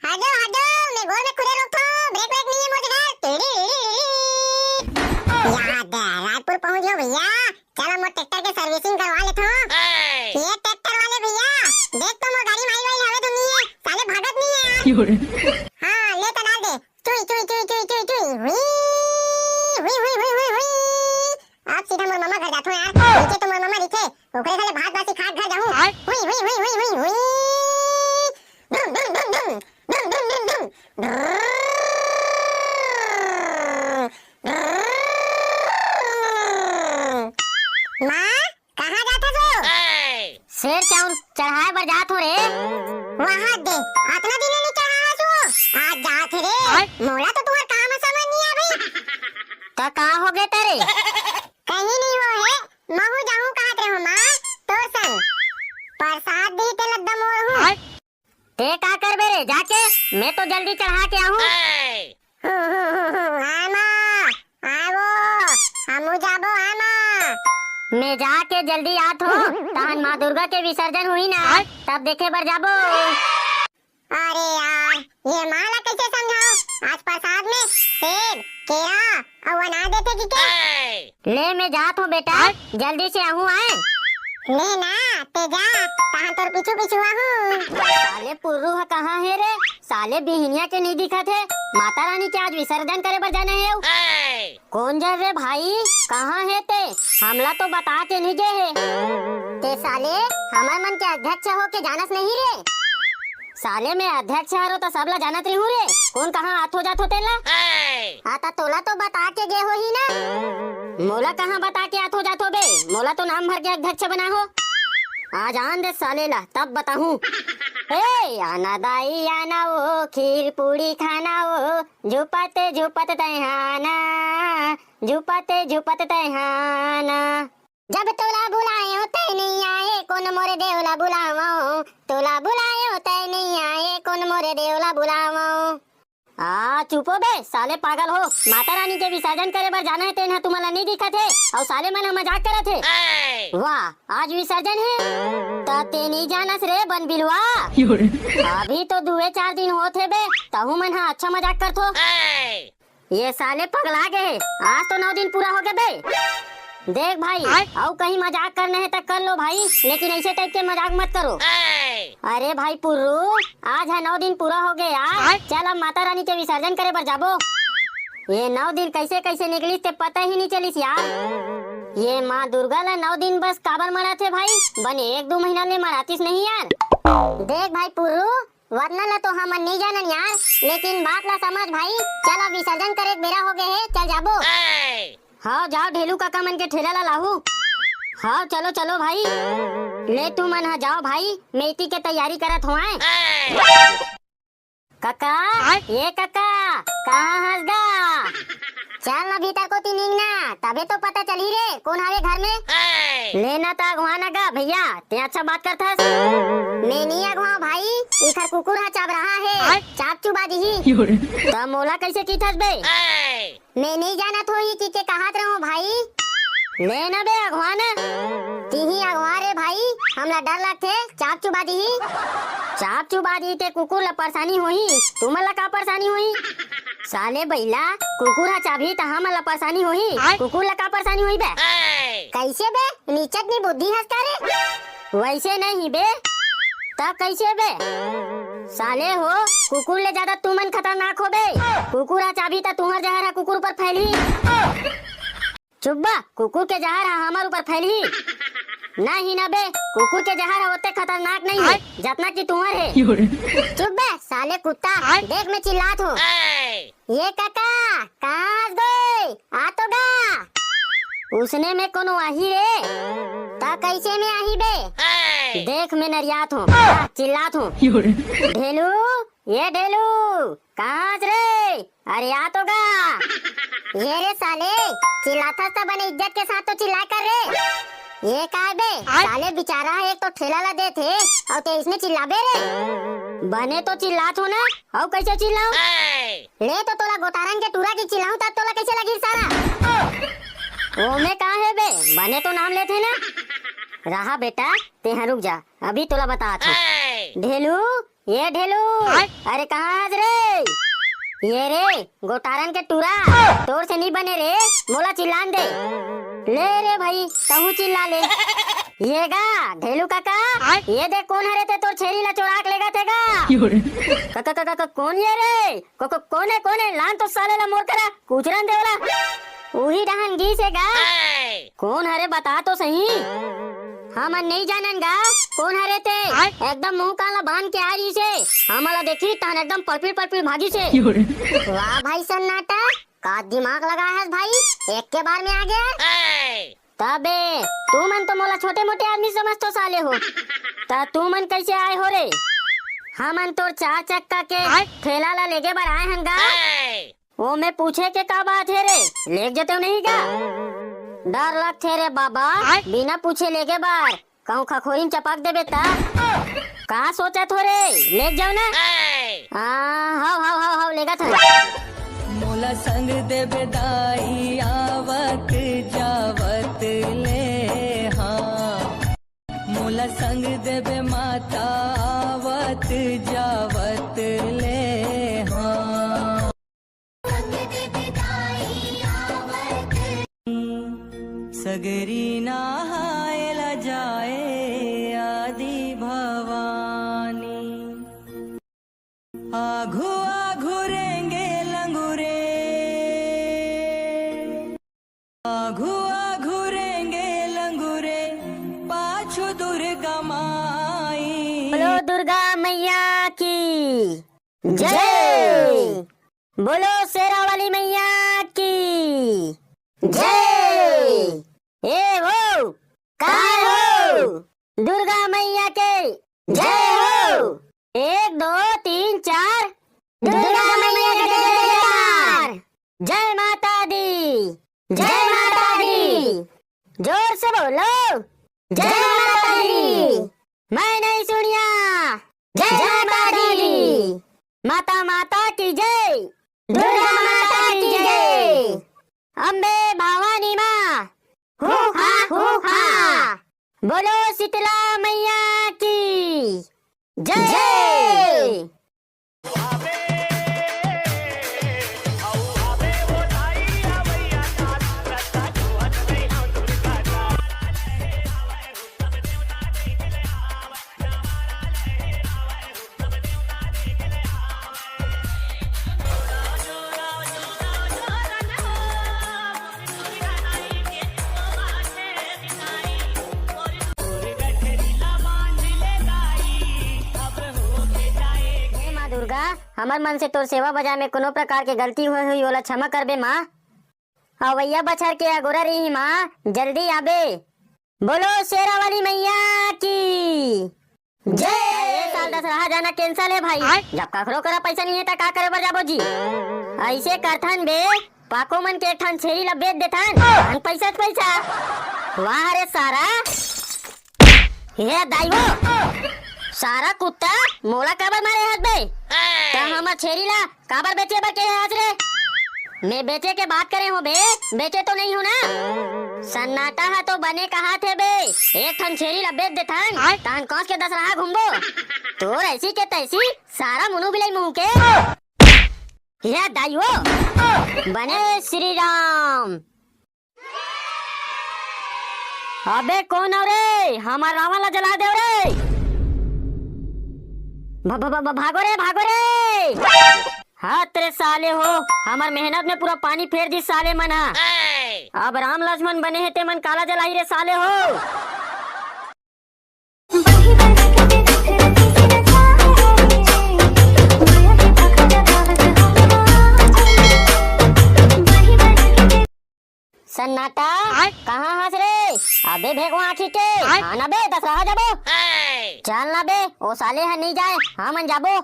हटो, हटो, मैं गोल में खुदे रोकथों, ब्रेक व्रेक नहीं है मोर जगह। याद है, रायपुर पहुंच गयो भैया। चलो, मोर ट्रैक्टर के सर्विसिंग करवा लेथों। ये ट्रैक्टर वाले भैया, देख तो मोर गाड़ी में आइल वाइल हवे धुन नहीं है, साले भागत नहीं है यार। हाँ, ले तो डाल दे। चुई, चुई, चुई, चुई, चुई, चुई। हुई, हुई, हुई, हुई, हुई, हुई। अब सीधा मोर मामा घर जाथों यार। नीचे तो मोर मामा रहिथे, ओकरे घरे भात बासी खा के घर जाहूँ। हुई, हुई, हुई, हुई, हुई, हुई। धुम, धुम, धुम, धुम। धुम, धुम, धुम, धुम। माँ, कहाँ जात हस वो? शेर चाउर चढ़ाए बर जात हो रे। वहाँ दे, अतना दिन ले चढ़ाए हस वो? आज जात हे रे। मोला तो तुम्हार काम समझ नहीं आ भाई। त का हो गए तेरे? कहीं नहीं हो है, महू जाहूँ कहत रहे हो माँ, तोर संग। प्रसाद दी ते लद्दा मोर हूँ। ते का करबे रे जाके? मैं तो जल्दी चढ़ा के आहूँ। हूँ, हूँ, हूँ, हूँ, आय माँ, आय वो, हमू जाबो, आय माँ। मैं जाके जल्दी आत हों, तहन माँ दुर्गा के विसर्जन हुई ना, तब देखे बर जाबो। अरे यार, ये माँ ला कैसे समझाओ? आज प्रसाद में सेब, केरा अउ अनार देथे किके। ले, मैं जात हों बेटा, जल्दी से आहूँ आय। ले ना, ते जा, तहां तोर पीछू पीछू आहूँ। साले पुर्रू ह कहाँ हे रे? साले बिहिनिया के नहीं दिखत हे। माता रानी के आज विसर्जन करे बर जाना हे अउ। कोन जर रे भाई, कहाँ हे ते? हमला तो बता के नहीं गे हे। ते साले, हमर मन के अध्यक्ष हो के जानस नहीं रे? साले, मैं अध्यक्ष हरो त सबला जानत रही हूँ रे। कोन कहाँ आथो जाथो तेला? आ त तोला तो बता के गे होही ना। मोला कहाँ बता के आथो जाथो बे? मोला तो नाम भर के अध्यक्ष बना हो। आ जान दे साले ला, तब बताहूँ। ए आना दाई आना ओ, खीर पूड़ी खाना ओ, झुपत झुपत तैहाना, झुपत झुपत तैहाना। जब तोला बुलायो तै नहीं आए, कोन मोरे देवला बुलावो? तोला बुलायो तै नहीं आए, कोन मोरे देवला बुलावो? आ चुपो बे साले, पागल हो। माता रानी के विसर्जन करे बर जाना हे, तेन ह तुमन ला नहीं दिखत हे, अउ साले मन ह मजाक करत हे। वाह, आज विसर्जन हे त ते नहीं जानस रे बन बिलवा। अभी तो दुए चार दिन होत हे बे, तहू मन ह अच्छा मजाक करथो। ये साले पगला गए, आज तो नौ दिन पूरा हो गए बे। देख भाई, अउ कहीं मजाक करना हे त कर लो भाई, लेकिन ऐसे टाइप के मजाक मत करो। अरे भाई पुर्रू, आज है नौ दिन पूरा हो गए यार। चल अब माता रानी के विसर्जन करे बर जाबो। ये नौ दिन कैसे कैसे निकलिस ते पता ही नहीं चलिस यार। ये माँ दुर्गा ला नौ दिन बस काबर मनात हे भाई, बने एक दू महीना ले मनातिस नहीं यार। देख भाई पुर्रू, वतना ला तो हमन नहीं जानन यार, लेकिन बात ला समझ भाई। चल अब विसर्जन करे के बेरा हो गए हे, चल जाबो। हाँ जाओ ढेलू काका मन के ठेला ला लाहू। हाँ चलो चलो भाई, ले तू मन हा जाओ भाई, मैं इती के तैयारी करत हुआ। काका, ये काका, कहाँ हस गा? चल ना भीतर कोती निंग ना, तबे तो पता चली रे कोन हवे घर में। लेना त अगवा ना गा भैया, ते अच्छा बात करथस। मैं नहीं अगवा भाई, इखर कुकुर हा चाब रहा है, चाप चुबा दिही। त मोला कैसे कीथस बे? मैं नहीं जानत होही कि के कहत रहूं भाई। ले ना बे अगवा ना। तिही अगवा रे भाई, हमला डर लगथे, चाप चुबा दिही। चाप चुबा दिही ते कुकुर ला परेशानी होही, तुमन ला का परेशानी होही? साले बैला, कुकुर हा चाबही त हमन ला परेशानी होही, कुकुर ला का परेशानी होही बे? कैसे बे? निचट नी बुद्धि हस का रे? वैसे नहीं बे, त कैसे बे? साले हो, कुकुर ले ज्यादा तुमन खतरनाक हो बे। कुकुर हा चाबही त तुहर जहर हा कुकुर ऊपर फैलही। चुप बा, कुकुर के जहर हा हमर ऊपर फैलही। नहीं ना बे, कुकुर के जहर हा ओते खतरनाक नहीं है, जतना कि तुहर है। चुप बे, साले कुत्ता, देख मैं चिल्लात हूँ। ये काका, कहाँ हस गे? आ तो गा। उसने में कोनो आही रे? त कैसे में आही बे? देख मैं नरियात हूँ, चिल्लात हूँ। ढेलू, ये ढेलू, कहाँ हस रे? अरे आ तो गा। ये रे साले, चिल्लाथस त बने इज्जत के साथ तो चिल्ला कर रे। ये का बे? साले बेचारा एक तो ठेला ला देथे, अउ ते इसने चिल्लाबे रे। बने तो चिल्लात हो ना, अउ कैसे चिल्लाऊं? ले तो तोला गोटारन के टूरा की चिल्लाऊं तब तोला कैसे लगी सारा? ओमे का है बे, बने तो नाम लेथे ना। रहा बेटा, ते हाँ रुक जा, अभी तोला बतात हूँ। ढेलू, ये ढेलू, अरे कहाँ हस रे? ये रे गोटारन के टूरा, तोर से नहीं बने रे, मोला चिल्लान दे। ले रे भाई, तहू चिल्ला ले। ये गा ढेलू काका, ये देख कोन हरे ते तोर छेरी ला चोरा के लेगा थे गा। काका काका काका, कोन ये रे? को, को, कोन है, कोन है? लान तो साले ला मोर करा, कुचरन दे वाला। उही डहन गीस हे गा। कोन हरे बता तो सही। हमन नहीं जानन गा, कोन हरे ते? एकदम मुंह काला बांध के आ रही से। हमला देखी तहन एकदम परपिल परपिल भागी से। वाह भाई सन्नाटा, का दिमाग लगा है भाई, एक के बार में आ गया। तबे, तुमन तो मोला छोटे मोटे आदमी समझथो साले हो। त तुमन कैसे आए हो रे? हमन तोर चार चक्का के ठेला ला लेगे बर आए हन गा। ओमे पूछे के का बात हे रे? लेग जतेव नहीं गा? डर लगथे रे बाबा, बिना पूछे लेगे बर। कहूँ खखोरी म चपक देबे त? का सोचत हो रे? लेग जाओ ना। आ, हव, हव, हव, हव, लेगत हन। मोला संग देबे दाई आवत जावत ले हाँ। मोला संग देबे माता आवत जावत ले हाँ। सगरी नहाए ला जाए आदि भवानी। आघू आघू रेंगे लंगूरे, आघू आघू रेंगे लंगूरे, पाछू दुर्गा माई। बोलो दुर्गा मैया की जय। बोलो शेरा वाली मैया की जय। ए हो, काय हो? दुर्गा मैया के जय हो। एक, दो, तीन, चार। दुर्गा मैया के जय जयकार। जय माता दी, जय माता दी। जोर से बोलो, जय माता दी। मैं नहीं सुनिया, जय माता दी। माता माता की जय, दुर्गा माता की जय। अम्बे भवानी माँ, हू हा हू हा। बोलो शीतला मैया की जय। हे माँ दुर्गा, हमर मन से तोर सेवा बजाय में कोनो प्रकार के गलती होय होही, ओला क्षमा करबे माँ। अवइया बछर के अगोरा रही माँ, जल्दी आबे। बोलो शेरा वाली मैया की जय। ये साल दशहरा जाना cancel है भाई। आय। जब कखरो करा पैसा नहीं है, त का करे बर जाबो जी? ऐसे करथन बे, पाको मन के एक ठन छेरी ला बेच देथन, अन पैसा च पैसा। वाह रे सारा, हे दाई हो, सारा कुत्ता, मोला काबर मारे हस बे? त हमर छेरी ला काबर बेचे बर के हस रे? मैं बेचे के बात करे हो बे, बेचे तो नहीं हो ना? सन्नाटा हा तो बने कहाथे बे, एक ठन छेरी ला बेच देथन, आय। तान कस के दशहरा घूमबो। तोर ऐसी के तैसी, सारा मुनु बिलाई मुंह के। हे दाई हो, बने श्री राम। अबे कोन हो रे? हमर रावण ला जला देव रे। भ-, भ-, भ-, भ-, भागो रे, भागो रे। हत रे साले हो, हमर मेहनत में पूरा पानी फेर दिस साले मन हा। अब राम लक्ष्मण बने हे, ते मन काला जलाही रे साले हो। सन्नाटा, आय? कहाँ हस रे? अबे भेगवा आँखी के, आय? आना बे, दशहरा जाबो। चल ना बे, ओ साले ह नहीं जाए, हमन जाबो।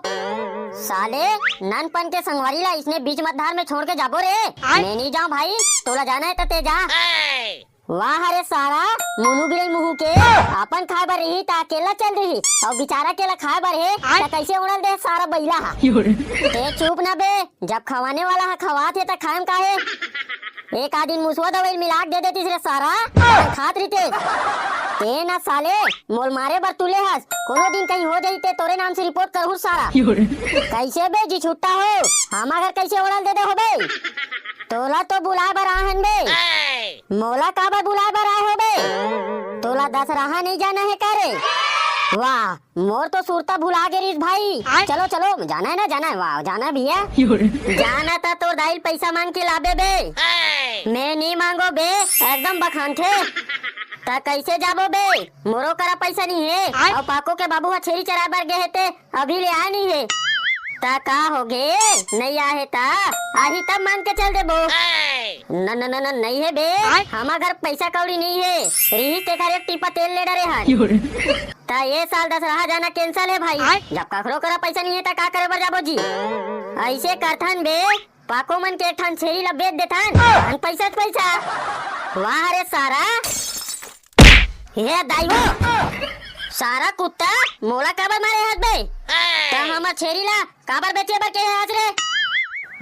साले, ननपन के संगवारी ला इसने बीच मधार में छोड़ के जाबो रे। आय? मैं नहीं जाऊँ भाई, तोला जाना है त ते जा। वाह रे सारा, मुनु बिलाई मुहू के, अपन खाए बर रही त अकेला चल रही, अउ बिचारा के ला खाए बर हे, आय? त कैसे उड़ल दे सारा बैला हा। ते चुप ना बे, जब खवाने वाला हा खवात हे त खाएम काहे? एक आध दिन मुसवा दवाई मिला के दे देतिस रे सारा, खात रहिते। ते ना साले, मोल मारे बर तुले हस, कोनो दिन कहीं हो जाई ते तोरे नाम से रिपोर्ट करहूँ सारा। कैसे बे जी छुट्टा हो, हमा घर कैसे उड़ल दे दे हो बे? तोला तो बुलाए बर आहन बे। मोला काबर बुलाए बर आए हो बे? तोला दशहरा नहीं जाना है का रे? वाह, मोर तो सुरता भुला गे रिस भाई। आय? चलो, चलो, जाना है ना, जाना है, वाह, जाना है भैया। जाना था तोर दाई ल पैसा मांग के लाबे बे। मैं नहीं मांगो बे, एकदम बखानथे। त कैसे जाबो बे? मोरो करा पैसा नहीं है। आय? अउ पाको के बाबू ह छेरी चराए बर गे हे ते अभी ले आए नहीं है। त का हो गे? नहीं आए हे त आही तब मांग के चल देबो। न, न, न, न, नहीं है बे। आय? हमा घर पैसा कौड़ी नहीं है। रिहिस तेखर एक टीपा तेल ले डरे हन। त ये साल दशहरा जाना cancel है भाई। आय? जब कखरो करा पैसा नहीं है त का करे बर जाबो जी? ऐसे करथन बे, पाको मन के एक ठन छेरी ला बेच देथन, अन पैसा च पैसा। वाह रे सारा, हे दाई हो, सारा कुत्ता, मोला काबर मारे हस बे? त हमर छेरी ला काबर बेचे बर के हस रे?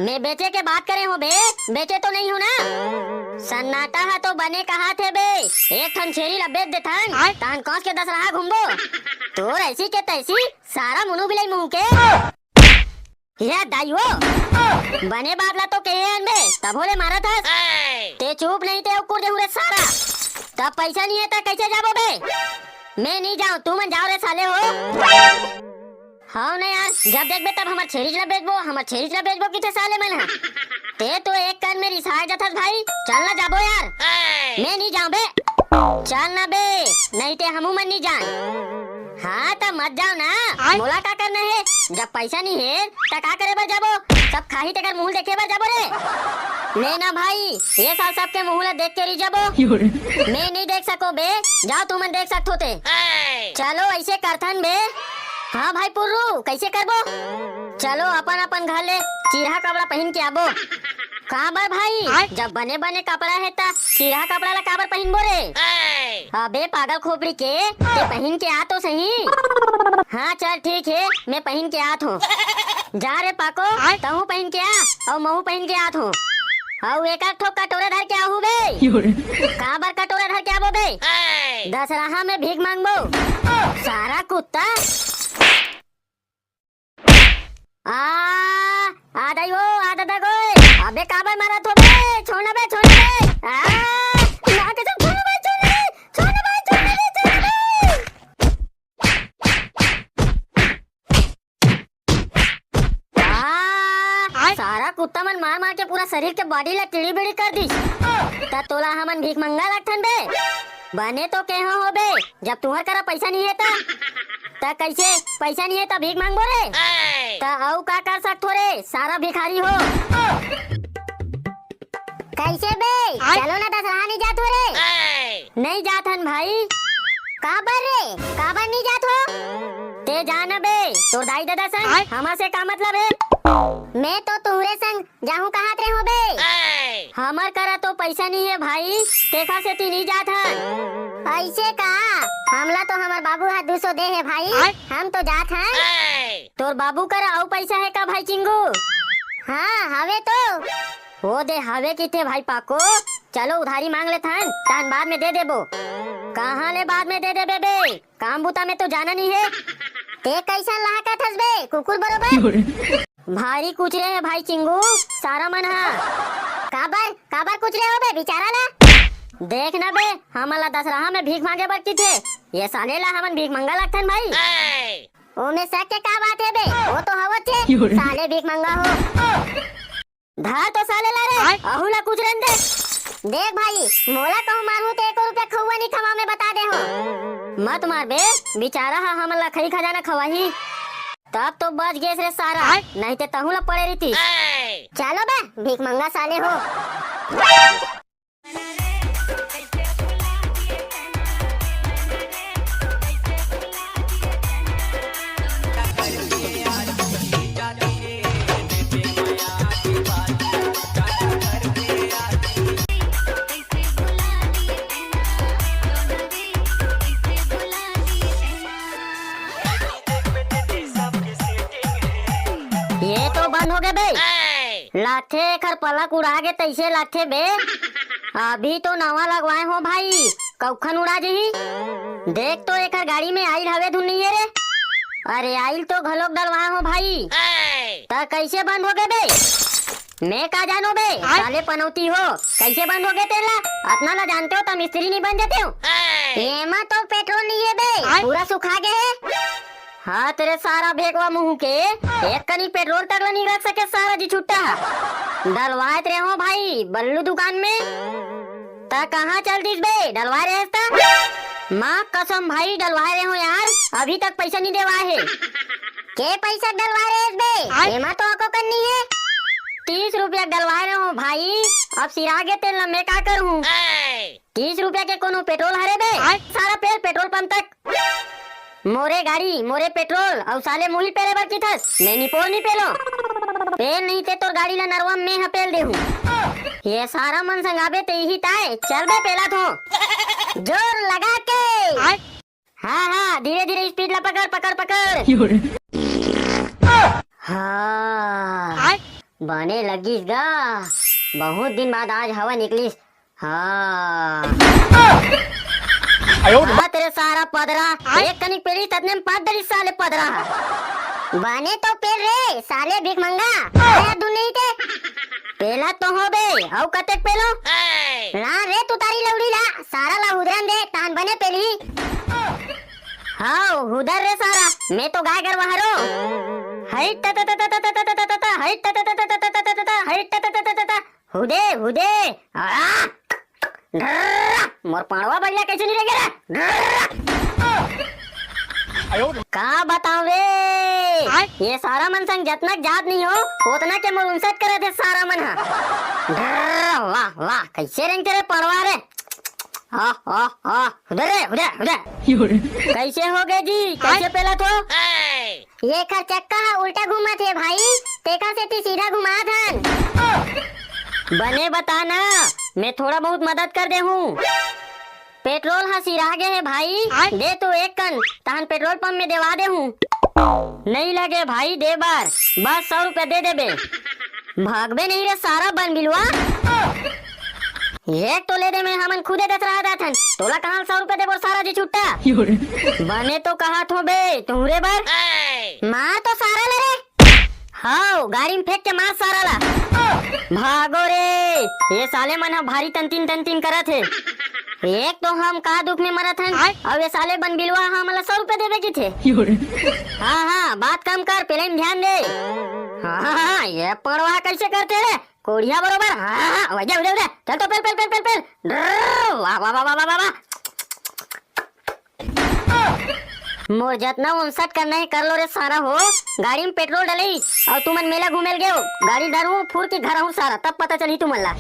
मैं बेचे के बात करे हो बे, बेचे तो नहीं हो ना? सन्नाटा हा तो बने कहाथे बे, एक ठन छेरी ला बेच देथन, आय? तान कस के दशहरा घूमबो। तोर ऐसी के तैसी, सारा मुनु बिलाई मुंह के। हे दाई हो, बने बात ला तो कहे हन बे, तभो ले मारत हस। ते चुप नहीं ते अउ कुर देहूं रे सारा। तब पैसा नहीं है त कैसे जाबो बे? मैं नहीं जाऊं, तुमन जाओ रे साले हो। हाँ नहीं यार, जब देखबे तब हमर छेरीच ला बेचबो, हमर छेरीच ला बेचबो किथे साले मन ह। ते तो एक कान में रिसाए जाथस भाई, चल ना जाबो यार। मैं नहीं जाऊं बे। चल ना बे, नहीं ते हमू मन नहीं जान। हाँ, त मत जाओ ना। मोला का करना हे? जब पैसा नहीं हे, त का करे बर जाबो? सब खाही तेकर मुंह देखे बर जाबो रे। ले ना भाई, ये साल सबके मुंह ला देख के रही जाबो। मैं नहीं देख सको बे, जाओ तुमन देख सकत हो ते। चलो ऐसे करथन बे। हाँ भाई पुर्रू, कैसे करबो? चलो अपन अपन घर ले चीरहा कपड़ा पहन के आबो। काबर भाई, जब बने बने कपड़ा हे त चीरहा कपड़ा ला काबर पहिनबो रे? अबे पागल खोपड़ी के, ते पहिन के आ तो सही। हाँ चल ठीक हे, मैं पहिन के आत हूँ। जा रे पाको, तहूँ पहिन के आ, अउ महूँ पहिन के आत हूँ। अउ एक आध ठो कटोरा धर के आहू बे। काबर कटोरा धर के आबो बे? दसराहा में भीख मांगबो। सारा कुत्ता। आ, आ दाई हो, आ दादा गोय। अबे काबर मारत हो बे? छोड़ ना बे, छोड़ ना बे। आ, ना कसम, छोड़ ना बे, छोड़ ना बे, छोड़ ना बे, छोड़ ना बे, छोड़ ना बे। आ, सारा कुत्ता मन मार मार के पूरा शरीर के बॉडी ला टिड़ी बिड़ी कर दिस। त तोला हमन भीख मंगा लगथन बे। बने तो केहा हो बे, जब तुहर करा पैसा नहीं हे त, त कैसे पैसा नहीं हे त भीख मांगबो रे? त अउ का कर सकथो रे, सारा भिखारी हो। कैसे बे? आय। चलो ना दसराहा नहीं जात हो रे। नहीं जात हन भाई। काबर रे? काबर नहीं जात हो? ते जाना बे, तोर दाई ददा संग हमर से का मतलब हे? मैं तो तुहरे संग जाहूं कहत रहे हो बे। हमर करा तो पैसा नहीं हे भाई, तेखा सेती नहीं जात हन। ऐसे का? हमला तो हमर बाबू हा दू सौ दे हे भाई, आय। हम तो जात हन। तोर बाबू करा अउ पैसा हे का भाई चिंगू? हाँ, हवे तो। ओ दे हवे किथे भाई पाको, चलो उधारी मांग लेथन, तहन बाद में दे देबो। कहाँ ले बाद में दे देबे बे? काम बुता में तो जाना नहीं हे। ते कैसन लहकत हस बे, कुकुर बरोबर? भारी कुचरे हे भाई चिंगू, सारा मन हा। काबर, काबर कुचरे हो बे, बिचारा ला? देख ना बे, हमन ला दसराहा में भीख मांगे बर किथे, ये साले ला हमन भीख मंगा लगथन भाई। ओमे शक के का बात हे बे, वो तो हवत हे, साले भीख मंगा हो। धर तो साले ला रे, आय। अहू ला कुचरे दे। देख भाई, मोला कहूँ मारहूँ त एको रुपया खउआ नहीं खवा, मैं बता दे हो। मत मार बे, बिचारा हा हमन ला खई खजाना खवाही। तब तो बच गेस रे सारा, आय। नहीं ते तहू ला पड़े रहितिस। चलो बे, भीख मंगा साले हो। ये तो बंद हो गए बे। लागथे एखर पलक उड़ा गे तइसे लागथे बे। अभी तो नवा लगवाए हो भाई, कौखन उड़ा जही। देख तो एखर गाड़ी में आइल हवे धुन नहीं है रे। अरे आइल तो घलोक डलवाए हो भाई। त कैसे बंद हो गए बे? मैं का जानो बे, आय। साले पनौती हो, कैसे बंद हो गए तेला? अतना ला जानते हो त मिस्त्री नहीं बन जाते हो। एमा तो पेट्रोल नहीं है बे, आय। पूरा सुखा गए है। हाँ तेरे सारा भेकवा मुंह के, एक कनी पेट्रोल तक ला नहीं रख सके सारा जी छुट्टा। डलवाए तेरे हो भाई बल्लू दुकान में। त कहाँ चल दिस बे, डलवाए रहे त? माँ कसम भाई डलवाए रहे हो यार, अभी तक पैसा नहीं देवाए है। के पैसा डलवाए रहे बे? आय। एमा तो अको कन्नी है। तीस रुपया डलवाए रहे हो भाई, अब सिरा गे तेल ला मैं का करूँ? तीस रुपया के कोनो पेट्रोल हरे बे? आय। सारा पेल पेट्रोल पंप तक। मोरे गाड़ी, मोरे पेट्रोल, अउ साले मुही पेले बर किथस, मैं निपोर नी पेलो। पेल नहीं ते तोर गाड़ी ला नरवा में ह पेल देहूं। ये सारा मन संगाबे ते ही ताय, चल बे पेला थो। जोर लगा के। आय। हाँ, हाँ, धीरे धीरे स्पीड ला पकड़, पकड़, पकड़। हाँ, आय। बने लगिस गा, बहुत दिन बाद आज हवा निकलिस। हाँ। आयो रे। हाँ, तेरे सारा पदरा, आय। एक कनिक पेली ततने में पाद डरी साले पदरा। बने तो पेल रे, साले भीख मंगा। आया धुन नहीं ते। पेला तो हो बे, अउ कतेक पेलो? ला रे तू तारी लौड़ी ला, सारा ला हुदरन दे, तान बने पेली। हाँ, हुदर रे सारा, मैं तो गाय गरवा हरो। हई त त त, हई त त त, हई त त त। हुदे, हुदे। आ! ड्रर्र! मोर पड़वा बइला कइसे नइ रेंगे रे? ड्रर्र! का बतावं रे? ये सारा मन संग जतना जात नइ हो, ओतना के मोर उनसट करत हे सारा मन ह। ड्रर्र! वाह, वाह, कइसे रेंगथे रे पड़वा रे? हा, हा, हा। हुदे रे, हुदे, हुदे। कइसे होगे जी? कइसे पेलत हो? ये खर चक्का ह उल्टा घूमत हे भाई, तेखर सेती सीधा घुमात हन। बने बता ना, मैं थोड़ा बहुत मदद कर देहूँ। पेट्रोल ह सिरा गे हे भाई, दे तो एक कन, तहन पेट्रोल पंप में देवा देहूँ। नइ लगे भाई दे बर, बस सौ रुपया दे देबे। भागबे नहीं रे सारा बन बिलवा। एक तो ले दे, मैं हमन खुदे दस रहा जाथन, तोला कहाँ सौ रुपया देबो सारा जी छुट्टा। बने तो कहा थो बे तुहरे बर। मार तो सारा ला रे। हाव, गाड़ी में फेंक के मार सारा ला। भागो रे, ये साले मन ह भारी तंतिन तंतिन करत हे। एक तो हम का दुख में मरत हन, आय। अउ ये साले बन बिलवा ह हमला सौ रुपया देबे किथे। हाँ, हाँ, बात कम कर, पेलई में ध्यान दे। हाँ, हाँ, हाँ, ये पड़वा कइसे करथे रे? कोढ़िया बरोबर। हाँ, हाँ, हाँ, वजा, वजा, वजा। चल तो पेल, पेल, पेल, पेल, पेल। ड्रर्र, वाह, वाह, वाह। मोर जतना उनसठ करना हे कर लो रे सारा हो। गाड़ी में पेट्रोल डलई अउ तुमन मेला घूमेल गेव। गाड़ी धरहूँ फुर के घर आहूँ सारा, तब पता चलही तुमन ला।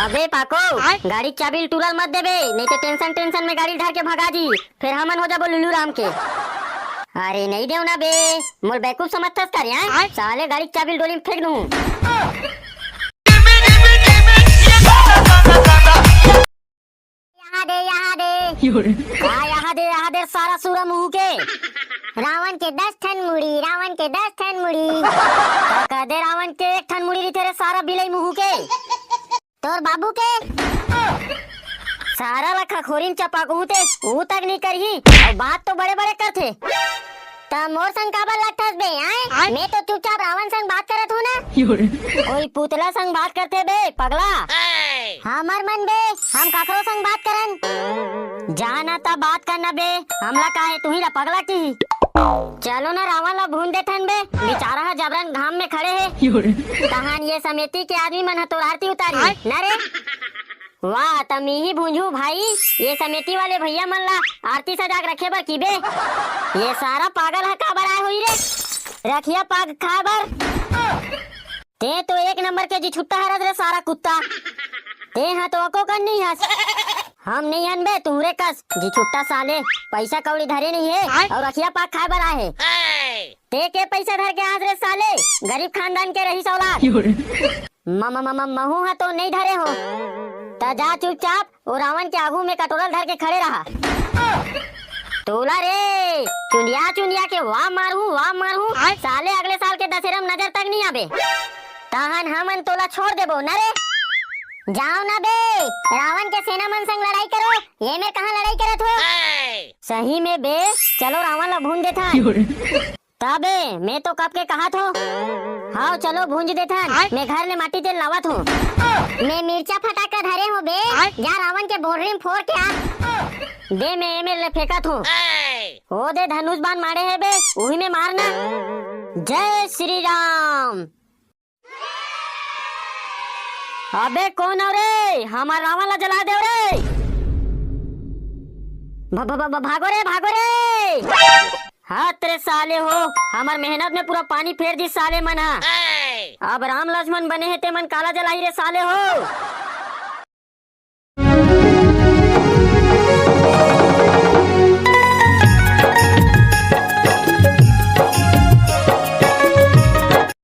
अबे पाको, आय। गाड़ी के चाबी ल टूरा ल मत देबे, नहीं तो टेंशन टेंशन में गाड़ी ल धर के भगा जी, फिर हमन हो जाबो लुल्लू राम के। अरे नहीं देव ना बे, मोर बेवकूफ समझथस का रे, आय? आय। साले गाड़ी के चाबी ल डोली में फेंक दूँ। यहाँ दे, यहाँ दे। का यहाँ दे, यहाँ दे, सारा सूरा मुहूँ के। रावण के दस ठन मुड़ी, रावण के दस ठन मुड़ी। का कह दे, रावण के एक ठन मुड़ी रहिथे रे, सारा बिलई मुहूँ के। तोर बाबू के। सारा ला खखोरी म चपकहूँ ते, ऊ तक नइ करही, अउ बात तो बड़े-बड़े करथे। त मोर संग काबर लठस बे, आय? आय? मैं तो चुपचाप रावण संग बात करत हूँ ना। कोई पुतला संग बात करथे बे, पगला। हमर मन बे, हम काकरो संग बात करन। जाना त बात करना बे, हमला का हे, तुही ला पगला की। चलो ना रावण ला भून देथन बे, बेचारा ह जबरन घाम में खड़े हे। तहान ये समिति के आदमी मन ह तोर आरती उतारी, आय? ना रे? वाह, त मीही भूंजू भाई, ये समिति वाले भैया मन ला आरती सजा के रखे बर किबे। ये सारा पागल ह काबर आए होही रे? रखिया पाग खाए बर। ते तो एक नंबर के जी छुट्टा हरस रे सारा कुत्ता। ते ह तो अको कन नहीं हस। हम नहीं हन बे तुहरे कस जी छुट्टा साले। पैसा कौड़ी धरे नहीं हे आय? अउ रखिया पाग खाए बर आए हे। ते के पैसा धर के आस रे साले? गरीब खानदान के रहीस औलाद। म-, म-, म-, म-, महू ह तो नहीं धरे हो। त जा चुपचाप ओ रावण के आगू में कटोरा ल धर के खड़े रहा। तोला रे, चुंदिया चुंदिया के वाह मारहूँ, वाह मारहूँ। आय? साले अगले साल के दशहरा में नजर तक नहीं आबे। तहन हमन तोला छोड़ देबो न रे। जाओ ना बे, रावण के सेना मन संग लड़ाई करो, ये मेर कहाँ लड़ाई करत हो? सही में बे, चलो रावण ला भून देथन। तबे, मैं तो कब के कहत हो। हाव, चलो भूंज देथन, आय। मैं घर ले माटी तेल लावत हो। मैं मिर्चा फटाका धरे हो बे, आय। जा रावण के बोर्री में फोर के आ। दे, मैं एमे ले फेंकत हो। ओ दे, धनुष बाण मारे हे बे, उही में मारना। जय श्री राम। अबे कोन हो रे? हमर रावण ला जला देव रे। भ-, भ-, भ-, भ-, भागो रे, भागो रे। हत रे साले हो, हमर मेहनत में पूरा पानी फेर दिस साले मन ह। अब राम लक्ष्मण बने हे ते मन काला जलाही रे साले हो।